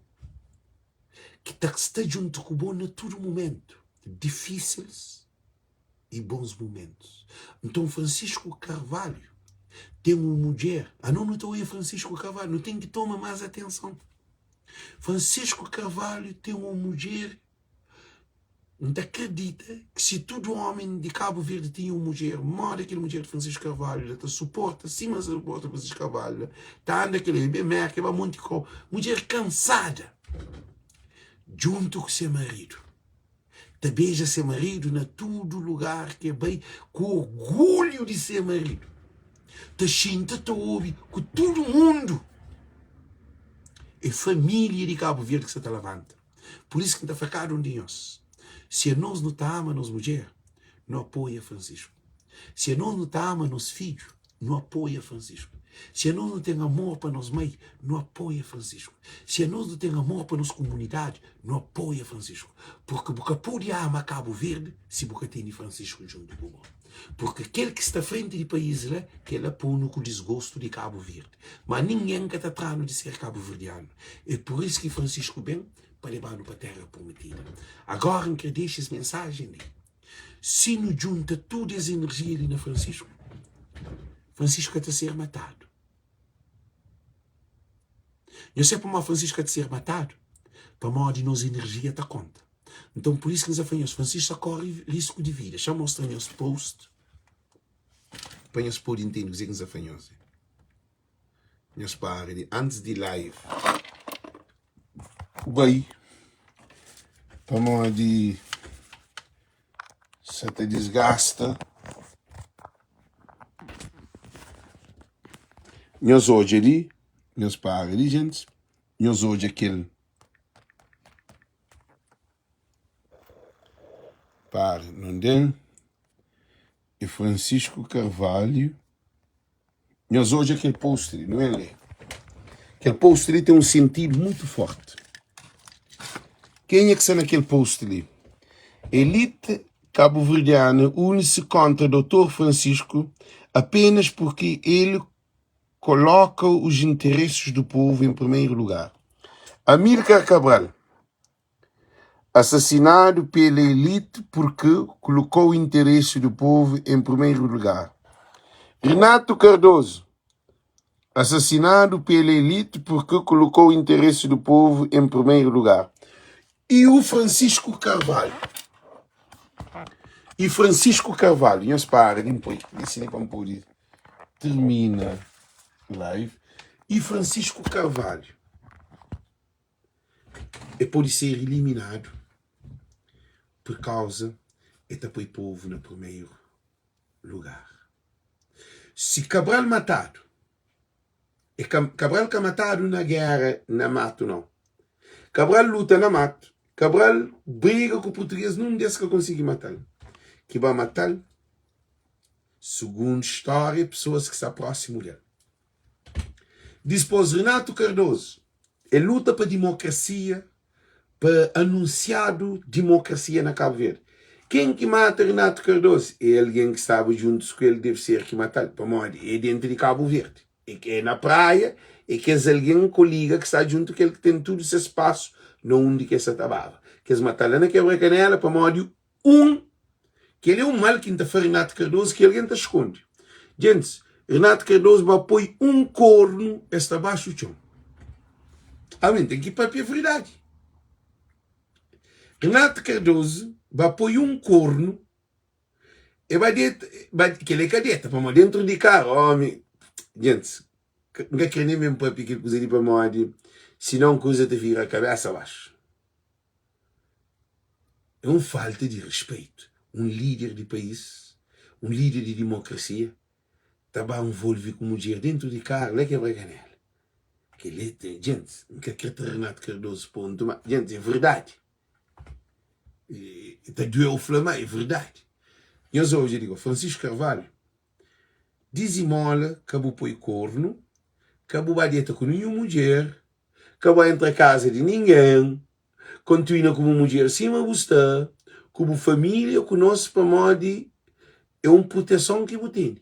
ki ta sta djuntu ku bo na tudu mumentu, difísils i bons mumentus. Nton Francisco Carvalho ten un mudjer, anos nu ta oia Francisco Carvalho, nu ten ki toma más atenson. Francisco Carvalho ten un mudjer, N ta kridita ki si tudu ómi di Kabu Verdi tinha un mudjer móda kel mudjer di Francisco Carvalho la, ta suporta sima suporta Francisco Carvalho la, ta anda kel el ben Merka, el ba monti kau, mudjer kansada djuntu ku se maridu. Ta beja se maridu na tudu lugar ki e bai, ku orgulhu di se maridu. Ta xinta ta obi ku tudu mundu. É família di Kabu Verdi ki sa ta labanta. Pur isu ki N ta fla kada un di nhos, si anos nu ta ama nos mudjer, nu apoia Francisco. Si anos nu ta ama nos fidju, nu apoia Francisco. Si anos nu ten amor pa nos mai, nu apoia Francisco. Si anos nu ten amor pa nos kumunidadi, nu apoia Francisco. Purki bu ka pudi ama Kabu Verdi si bu ka tene Francisco djuntu ku bo. Purki kel ki sta frenti di país la, kel-la pô-nu ku disgostu di Kabu Verdi. Ma ningen ka ta tra-nu di ser kabuverdianu. É pur isu ki Francisco ben pa leba-nu pa Téra Prometida. Agora N kre dexa es mensajen li. Si nu djunta tudu es enerjia li na Francisco, Francisco ka ta ser matadu. Nhos sabe pamodi Francisco ka ta ser matadu? Pamodi nos enerjia ta konta. Nton, pur isu ki N sa fla nhos, Francisco sa kóre risku di vida. Xa N mostra nhos post pa nhos pode ntende kuzê ki N sa fla nhos. Nhos para di antis di live bai pamodi sa ta disgasta. Nhos odja li, nhos para li gentis, nhos odja kel para nunde é Francisco Carvalho. Nhos odja kel post li, nu ben lé. Kel post li ten un sentidu mutu forti. Kenha ki sta na kel post li? Elite kabuverdiana uni-se kontra Doutor Francisco apenas porque ele coloca os interesses do povo em primeiro lugar. Amílcar Cabral, assassinado pela elite porque colocou o interesse do povo em primeiro lugar. Renato Cardoso, assassinado pela elite porque colocou o interesse do povo em primeiro lugar. E o Francisco Carvalho. E Francisco Carvalho, nhos para di poi, di pa pode termina live. E Francisco Carvalho. E pode ser iliminadu pur kauza e ta poi povu na primeru lugar. Si Cabral matadu, e ka, Cabral ka matadu na gera na matu nau. Cabral luta na matu, Cabral briga ku purtuguês nun des ka konsigi matal. Ki ba matal, sugundu stória, pesoas ki sta prósimu del. Dispôs Renato Cardoso e luta pa dimokrasia, pa anunsiadu dimokrasia na Kabu Verdi. Ken ki mata Renato Cardoso? É algen ki staba djuntus ku el, debe ser ki matal, pamodi é dentu di Kabu Verdi, é na Praia, é kes algen koliga ki sta djuntu ku el ki ten tudu ses pasu na undi ki es sa ta baba. Kes matal la na Kebra Kanela pamodi Un, kel é un mal ki N ta fla Renato Cardoso ki algen ta skonde. Gentis, Renato Cardoso ba poi un kornu es ta baxu txon. Amen, ten ki papia verdadi. Renato Cardoso ba poi un kornu e ba deta, ba, kel é ka deta, pamodi dentru di karu, omi, gentis, N ka kre nen ben papia kel kuza li pamodi sinon kuza ta vira kabesa baxu. É un falta di respeito un lider di pais, un lider di dimokrasia ta ba nvolve ku mudjer dentu di karu la kebra kanela. Kel-li ten, djentis, N ka kre tra Renato Cardoso pontu, ma, djentis, é verdadi. Ta dueu fla ma é verdadi. Nhos odja, digo, Francisco Carvalho, dizimola ka bu poi kornu, ka bu ba deta ku ninhun mudjer, ka bu entra kaza di ningen, kontinua ku bu mudjer sima bu sta, ku bu familia, ku nos, pamodi é un proteson ki bu tene.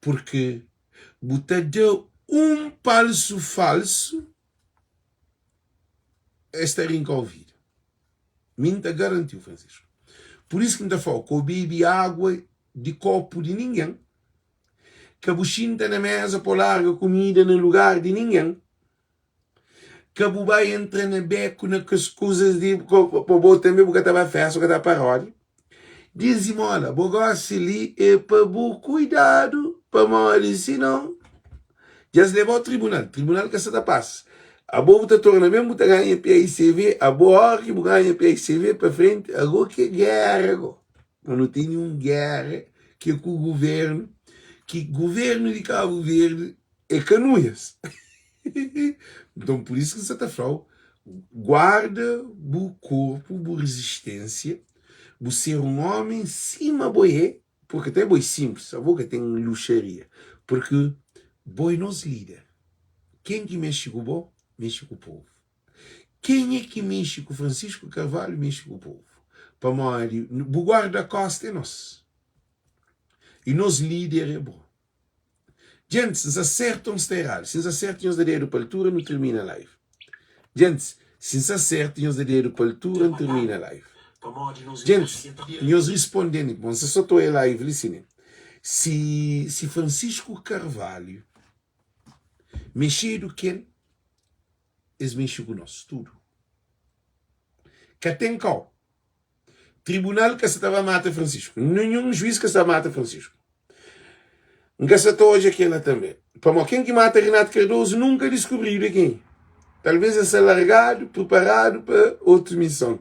Purki bu ta da un palsu falsu, es ta rinka-u vida. Mi N ta garanti-u, Francisco. Pur isu ki N ta fla-u, ka bu bebe agua di kopu di ningen, ka bu xinta na meza pa bu larga kumida na lugar di ningen, ka bu ba entra na beku na kes kuzas di pa bo tanbe bu ka ta ba festa, bu ka ta ba paródia. Dizimola, bo gosi li é pa bu kuidadu, pamodi sinon dja es leba-u tribunal, tribunal ka sa ta pasa. Abo bu ta torna ben bu ta ganha PICV, abo óra ki bu ganha PICV pa frenti, ago ki é géra go. Ma nu tene un géra ki é ku guvernu, ki guvernu di Kabu Verdi é kanuias. Nton pur isu ki N sa ta fla-u, guarda bu korpu, bu rezisténsia, bu ser un ómi sima bo é, purki até bo é sinplis, abo ka ten luxaria, purki bo é nos líder. Ken ki mexe ku bo, mexe ku povu. Kenha ki mexe ku Francisco Carvalho, mexe ku povu. Pamodi bu guarda-kosta é nos, i nos líder é bo. Djentis, N sa sertu o N sta eradu? Si N sa sertu, nhos da dedu pa altura, nu tirmina live. Djentis, si N sa sertu, nhos da dedu pa altura, nu tirmina live. Djentis, nhos risponde-m, bon, N sa so ta oia live li si ne. Si, si Francisco Carvalho mexedu kel, es mexe ku nos tudu. Ka ten kau. Tribunal ka sa ta ba mata Francisco. Ninhun juiz ka sa mata Francisco. N ka sa ta odja kela tanbe. Pamo ken ki mata Renato Cardoso nunka diskubridu é ken. Talvez el sa largadu, preparadu pa otu mison.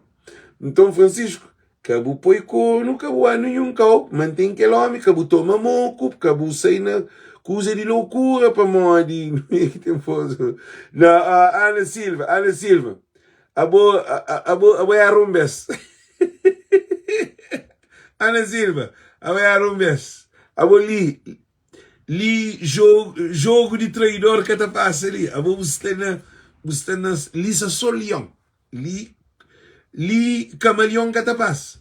Nton Francisco, ka bu poi kornu, ka bu ba ninhun kau, manten kel omi, ka bu toma moku, ka bu sai na kuza di lokura pamodi na Ana Silva, Ana Silva. Abo, abo, abo era un bes. Ana Silva, abo era un bes. Abo li, li jogo, jogo di traidor ka ta pasa li. Abo bu sta na, bu sta na, li sa so lion. Li, li kamalion ka ta pasa.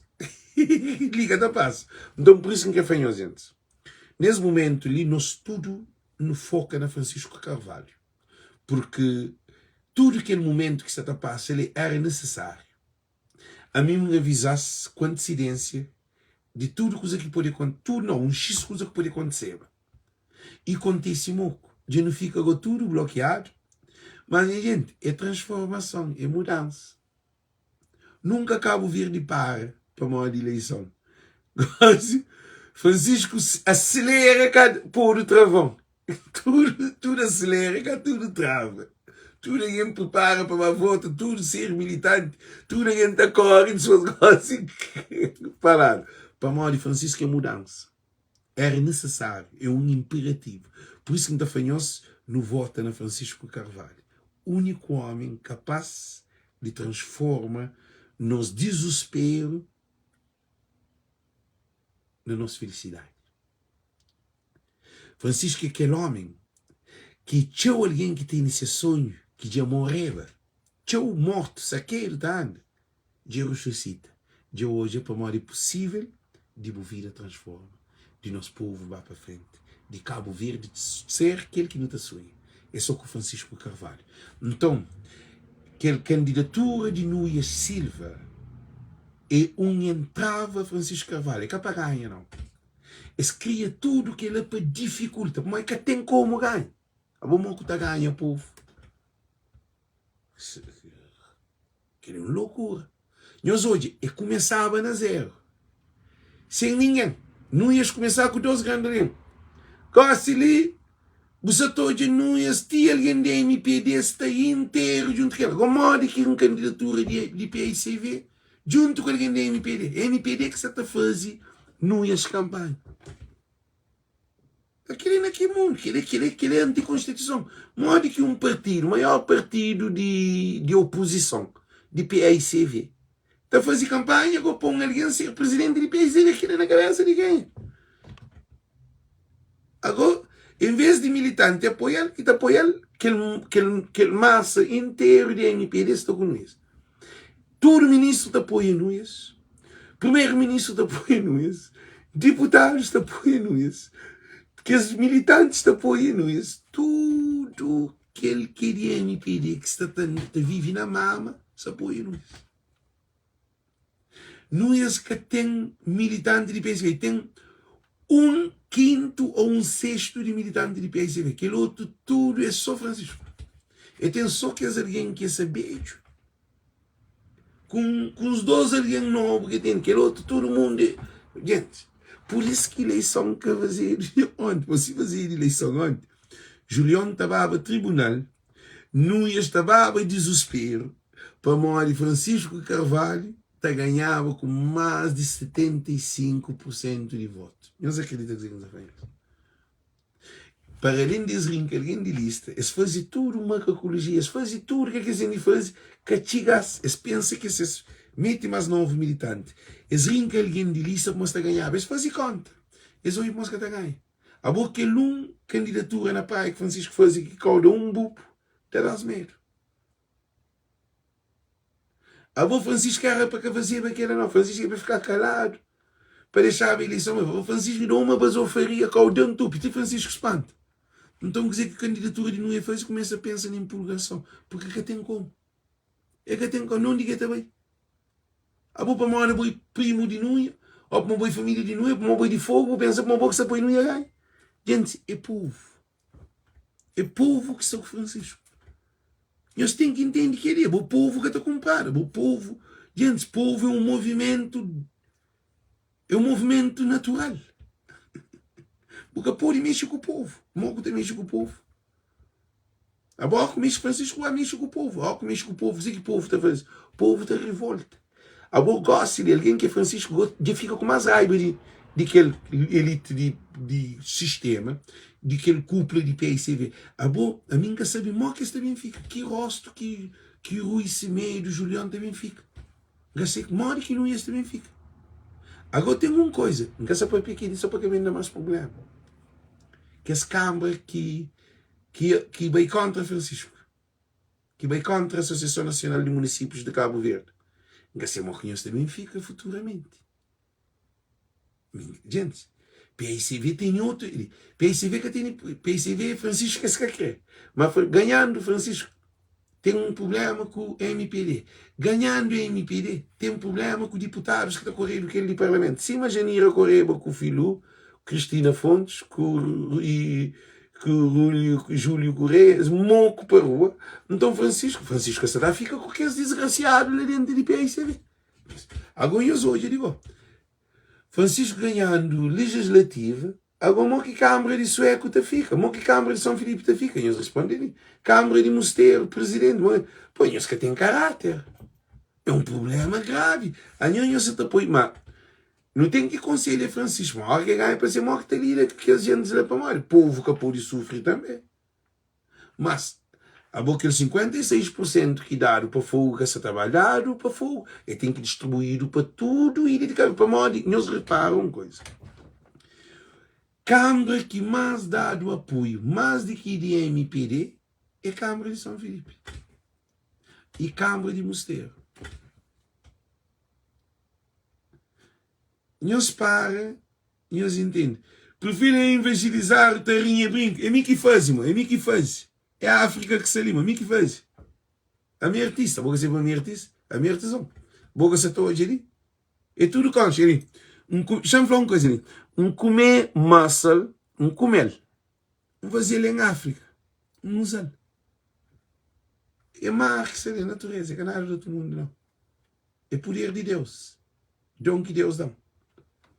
li ka ta pasa. Nton, por isso ki N kre fla nhos, gentis. Nes momentu li, nos tudu nu foka na Francisco Carvalho. Purki tudu kel mumentu ki sta ta pasa li éra nisisáriu. Ami N aviza-s ku antisidénsia di tudu kuza ki pode tudu nau, un xis kuza ki pode kontiseba. I kontise moku. Dja nu fika go tudu blokiadu. Mas nha jenti, é transformason, é mudansa. Nunka Kabu Verdi para pamodi ileison. Gosi, Francisco aselera ka podu travon. Tudu, tudu aselera ka tudu trava. Tudu algen pripara pa ba vota, tudu ser militanti, tudu algen ta kori dipôs gosi paradu. Pamodi Francisco é mudansa. Era nisisáriu, é un inperativu. Pur isu ki N ta fla nhos, nu vota na Francisco Carvalho, úniku ómi kapás di transforma nos dizusperu na nos filisidadi. Francisco é kel ómi ki txeu algen ki tene ses sonhu ki dja moreba, txeu mortu sakedu ta anda, Dja rususita, dja odja pamodi é pusível di bu vida transforma, di nos povu ba pa frenti, di Kabu Verdi ser kel ki nu ta sunha. É so ku Francisco Carvalho. Nton, kel kandidatura di Nuias Silva é un entrava Francisco Carvalho. É ka pa ganha, nau. Es kria tudu kel-la pa difikulta, pamodi ka ten komu ganha. Abo mo ku ta ganha povu? Kel é un lokura. Nhos odja, e kumesaba na zeru, sen ningen. Nuias kumesa ku dos grandi algen. Gosi li, bu sa ta odja Nuias ti algen di MPD sta interu djuntu ku el. Agora, modi ki un kandidatura di PICV? Djuntu ku algen di mpd. Mpd ki sa ta faze Nuias kanpanha. Kel-li na ki mundu? Kel-li, kel-li, kel-li é antikonstituison. Modi ki un partidu, maior partidu di, di opozison, di paicv, ta faze kanpanha go pa un algen ser prizidenti di paicv? Kel-li na kabésa di kenha? Ago, en ves di militanti apoia-l, ki ta apoia-l kel, kel, kel masa interu di mpd sta ku Nuias. Tudu ministru ta apoia Nuias, primeru ministru ta apoia Nuias, diputadus ta apoia Nuias, kes militantis ta apoia Nuias, tudu kel ki é di mpd ki sta ta vive na mama sta apoia Nuias. Nuias ka ten militanti di PSB, ten un kintu ô un sestu di militanti di PSB, kel otu tudu é sô Francisco. E ten sô kes algen ki é sabedju ku uns dos algen nobu ki ten, kel otu tudu mundu é Gente, pur isu ki ileison ka fazedu onti, ma si fazedu ileison onti, Julion ta baba tribunal, Nuias ta baba dizusperu pamodi Francisco Carvalho ta ganhaba ku más di 75 pur sentu di votu. Nhos akredita kuzê ki N sta fla nhos? Para alén di es rinka algen di lista, es faze tudu makakulujia, es faze tudu ke ki es ten di faze, ka txiga-s. Es pensa ke si es mete más novu militanti, es rinka algen di lista pamodi es ta ganhaba. Es faze konta, es odja pamodi es ka ta ganha. Abo kel un kandidatura na Praia ki Francisco faze ki kau da un bupu, ta da-s medu. Abo Francisco era pa ka fazeba kela nau, Francisco era pa fika kaladu, pa dexaba ileison, mas Francisco da uma bazofaria kau da ntupi, ti Francisco spanta. Nton kuze ki kandidatura di Nué faze, kumesa pensa na impulgason, porque ka ten komu. E ka ten komu, nonde ki e ta bai? Abo pamodi abo é primu di Nuia, ou pamodi bo é familia di Nuia, pamodi bo é di Fogu, bu pensa pamodi bo ki sta poi Nuia ganha? Djenti, é povu. É povu ki sta ku Francisco. Nhos ten ki intende kel-li. Bo povu ka ta kunpradu. Bo povu, gentis, povu é un movimentu, é un movimentu natural. Bu ka pode mexe ku povu. Mo ku ta mexe ku povu? Abo ku mexe Francisco ba mexe ku povu. Abo ku mexe ku povu, kuzê ki povu ta faze? Povu ta rivolta. Abo gosi di algen ki é Francisco dja fika ku más raiba di di kel elite di di sistema, di kel kupla di PICV. Abo, ami N ka sabe mo ki es ta ben fika, ki rostu ki ki Rui Semedo, Julião ta ben fika. N ka sai modi ki nu es ta ben fika. Ago ten un koisa, N ka sa papia keli so pa ka ben da más prublema. Kes kanbra ki ki ki bai kontra Francisco. ki bai kontra Asosiason Nasional di Munisípius di Kabu Verdi. N ka se mo ki nhos ta ben fika futuramenti. Gentis, PICV tene otu, PICV ka tene, PICV Francisco es ka kre, ma ganhandu Francisco ten un prublema ku mpd, ganhandu mpd ten prublema ku diputadus ki ta koredu kel di parlamentu, sima Janira koreba ku Filu, Cristina Fontes ku i ku Rulio Júlio Correia, es moku pa rua. Nton Francisco, Francisco sta ta fika ku kes disgrasiadu la dentu di PICV. Ago nhos odja di bo. Francisco ganhandu legislativa, ago mo ki Kambra di Sueku ta fika? Mo ki Kambra di São Filipe ta fika? Nhos responde li. Kambra di Musteru, presidenti, mo, pô, nhos ka ten karáter. É un problema gravi. Anho nhos sa ta poi, ma Nu ten ki konselha Francisco, ma ora ki e ganha pa se mo ki ta lida ku kes gentis la pamodi povu ka podi sufri tanbe. Mas abo kel 56 pur sentu ki dadu pa Fogu ka sa ta ba dadu pa Fogu, e ten ki distribuidu pa tudu ilha di Kabu pamodi nhos repara un koisa, kambra ki mas dadu apoiu mas di ki di mpd e kambra di São Filipe i kambra di Musteru. Nhos para, nhos intende. Prefiro evangelizar ta rinha brinca. É mi ki faze, mo. É mi ki faze. É África ki sta li, mo. É mi ki faze. Ami é artista. Bo ka sabe ami é artista? Ami é artizon. Bo ka sa ta odja li? É tudo concha li. Xa-m fla un coisa li. N kume muscle, N kume-l. N faze-l em África. N uza-l. É mar ki sta li, é natureza. É ka nada di outro mundo, não. É puder di Deus, don ki Deus da-m.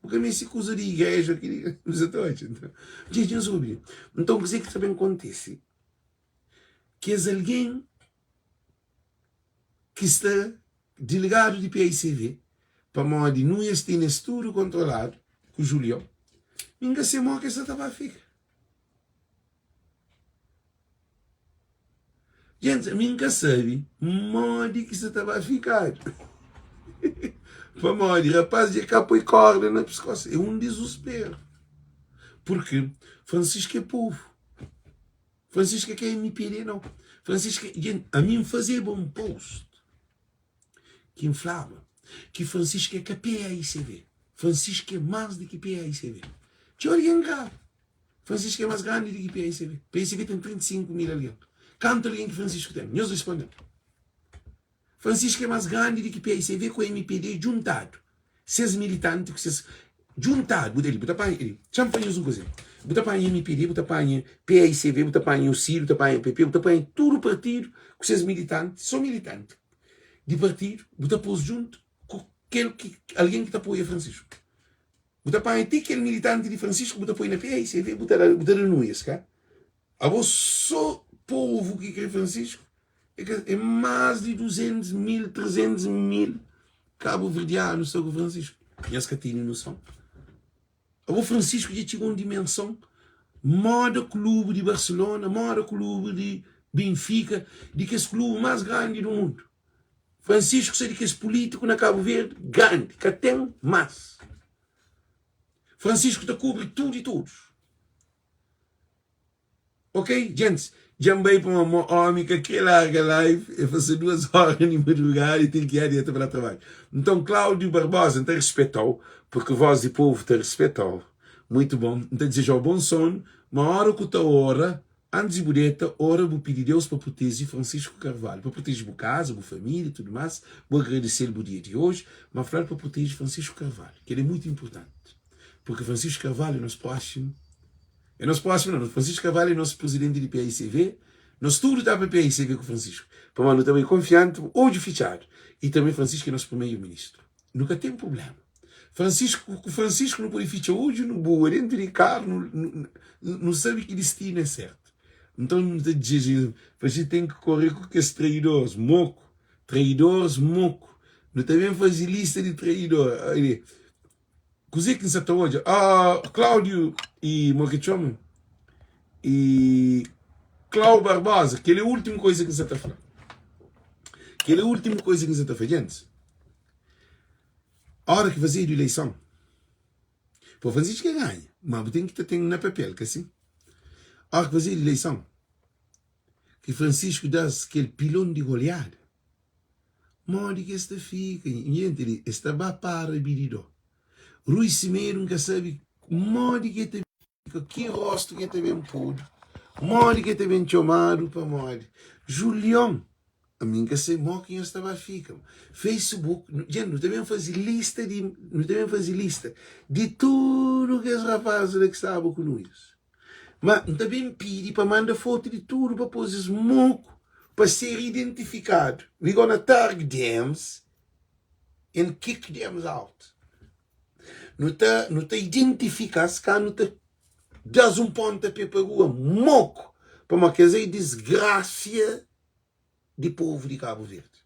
Bu ka meste kuza di igreja ki bu sa ta odja. Dja nhos obi. Nton, kuzê ki ta ben kontise? Kes algen ki sta. Delegadu di PICV, pamodi Nunes tene es tudu kontroladu ku Julião, mi N ka se mo ke sa ta ba fika. Gentis, ami N ka sabe modi ki sa ta ba fikadu. Pamodi rapaz dja ka poi korda na piskos, é un dizusperu. Purki Francisco é povu. Francisco é ka MPD nau. Francisco é, gen, ami N fazeba un post ki N flaba ki Francisco é ka PAICV. Francisco é más di ki PAICV. Txeu algen graba. Francisco é más grandi di ki PAICV. PAICV ten 35 mil algen. Kantu algen ki Francisco ten? Nhos responde-m. Francisco é más grandi di ki PAICV ku MPD djuntadu. Ses militanti ku ses djuntadu. Bu ta li, bu ta panha li. Txa-m fla nhos un kuza. Bu ta panha MPD, bu ta panha PAICV, bu ta panha UCID, bu ta panha PP, bu ta panha tudu partidu ku ses militanti, so militanti di partidu, bu ta pô-s djuntu ku kel ki algen ki ta apoia Francisco. Bu ta panha ti kel militanti di Francisco bu ta poi na PAICV, bu ta da, bu ta da nuias, ka? Abo so povu ki kre Francisco é ka é más di 200 mil, 300 mil kabuverdianu sta ku Francisco. Nhos ka tene noson. Abo Francisco dja txiga un dimenson moda klubu di Barcelona, moda klubu di Benfica, di kes klubu más grandi du mundu. Francisco sta di kes pulítiku na Kabu Verdi grandi, ka ten más. Francisco ta kubri tudu i todos. Ok, gentis, dja N bai pa ma omi ka kre larga live, e fla se duas ora di madrugada e ten ki adianta pa la trabadju. Nton Cláudio Barbosa, N ta respetau, porque voz di povo ta respetau. Muito bom, N ta dizejau bom sono, ma ora ku ta ora, antis di bu deta, ora bu pidi Deus pa protege Francisco Carvalho, pa protege bu casa, bu família e tudo mais, bu agradecel bu dia di hoje, ma flal pa protege Francisco Carvalho, kel é muito importante, porque Francisco Carvalho é nos próximo É nos próximo não, Francisco Carvalho é nos presidente di PAICV, nos tudo ta pa PAICV ku Francisco, pamodi nu ta bai confiante, odju fitxadu, e também Francisco é nos primeiro ministro, nu ka tem problema, Francisco, ku Francisco nu pode fitxa odju nu bua dentro di carro, nu, nu, nu sabe ki destino é certo, então nu ta dizê, Francisco tem ki corre ku kes traidores, moku, traidores moku, nu ta bem faze lista di traidor, Kuzê ki N sa ta odja? Ah, Cláudio e mo ki txoma? E Clau Barbosa, kel é últimu koisa ki N sa ta fla. Kel é últimu koisa ki N sa ta fla, gentis. Ora ki fazedu ileison, pa Francisco ke ganha, ma bu ten ki ta ten na papel, ka si? Ora ki fazedu ileison, ki Francisco da-s kel pilon di goleada, Modi ki es ta fika? Nhente li, es ta ba para bididó. Rui Semedo N ka sabe modi ki e ta fika, ki rostu ki e ta ben podu, modi ki e ta ben txomadu, pamodi Julion, ami N ka sabe modi ki nhos ta ba fika. Facebook, dja nu ta ben faze lista di, nu ta ben faze lista di tudu kes rapazis la ki staba ku Nunes. Ma N ta ben pidi pa manda fotu di tudu pa pôs es moku pa ser identifikadu. We gonna targ thems and kick thems out. Nu ta, nu ta identifika-s ka nu ta da-s un pontapé pa rua moku, pamodi kes é disgrasia di povu di Kabu Verdi.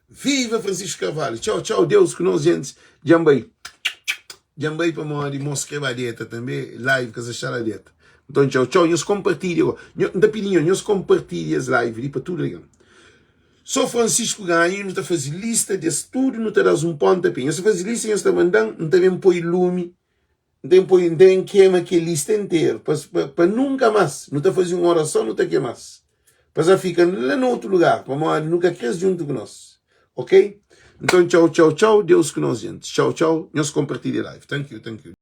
Viva Francisco Carvalho tchau tchau Deus ku nos gentes djam bai djam bai pamodi mos kre ba deta tambe live ka sa xa la deta nton tchau tchau nhos compartilha go nho nta pidi nho nhos compartilha es live li pa tudo algen so Francisco ganha nu ta fazi lista des tudo nu ta das um ponta pé nhos ta fazi lista nhos ta mandan nta ben poi lumi N ten poi, N ten kema kel lista interu pa, pa, pa nunka más. Nu ta faze un orason, nu ta kema-s. Pa es fika la na otu lugar, pamodi nu ka krê-s djuntu ku nos. Ok? Nton, txau, txau, txau. Deus ku nos, gentis. Txau, txau. Nhos konpartilha live. Thank you, thank you.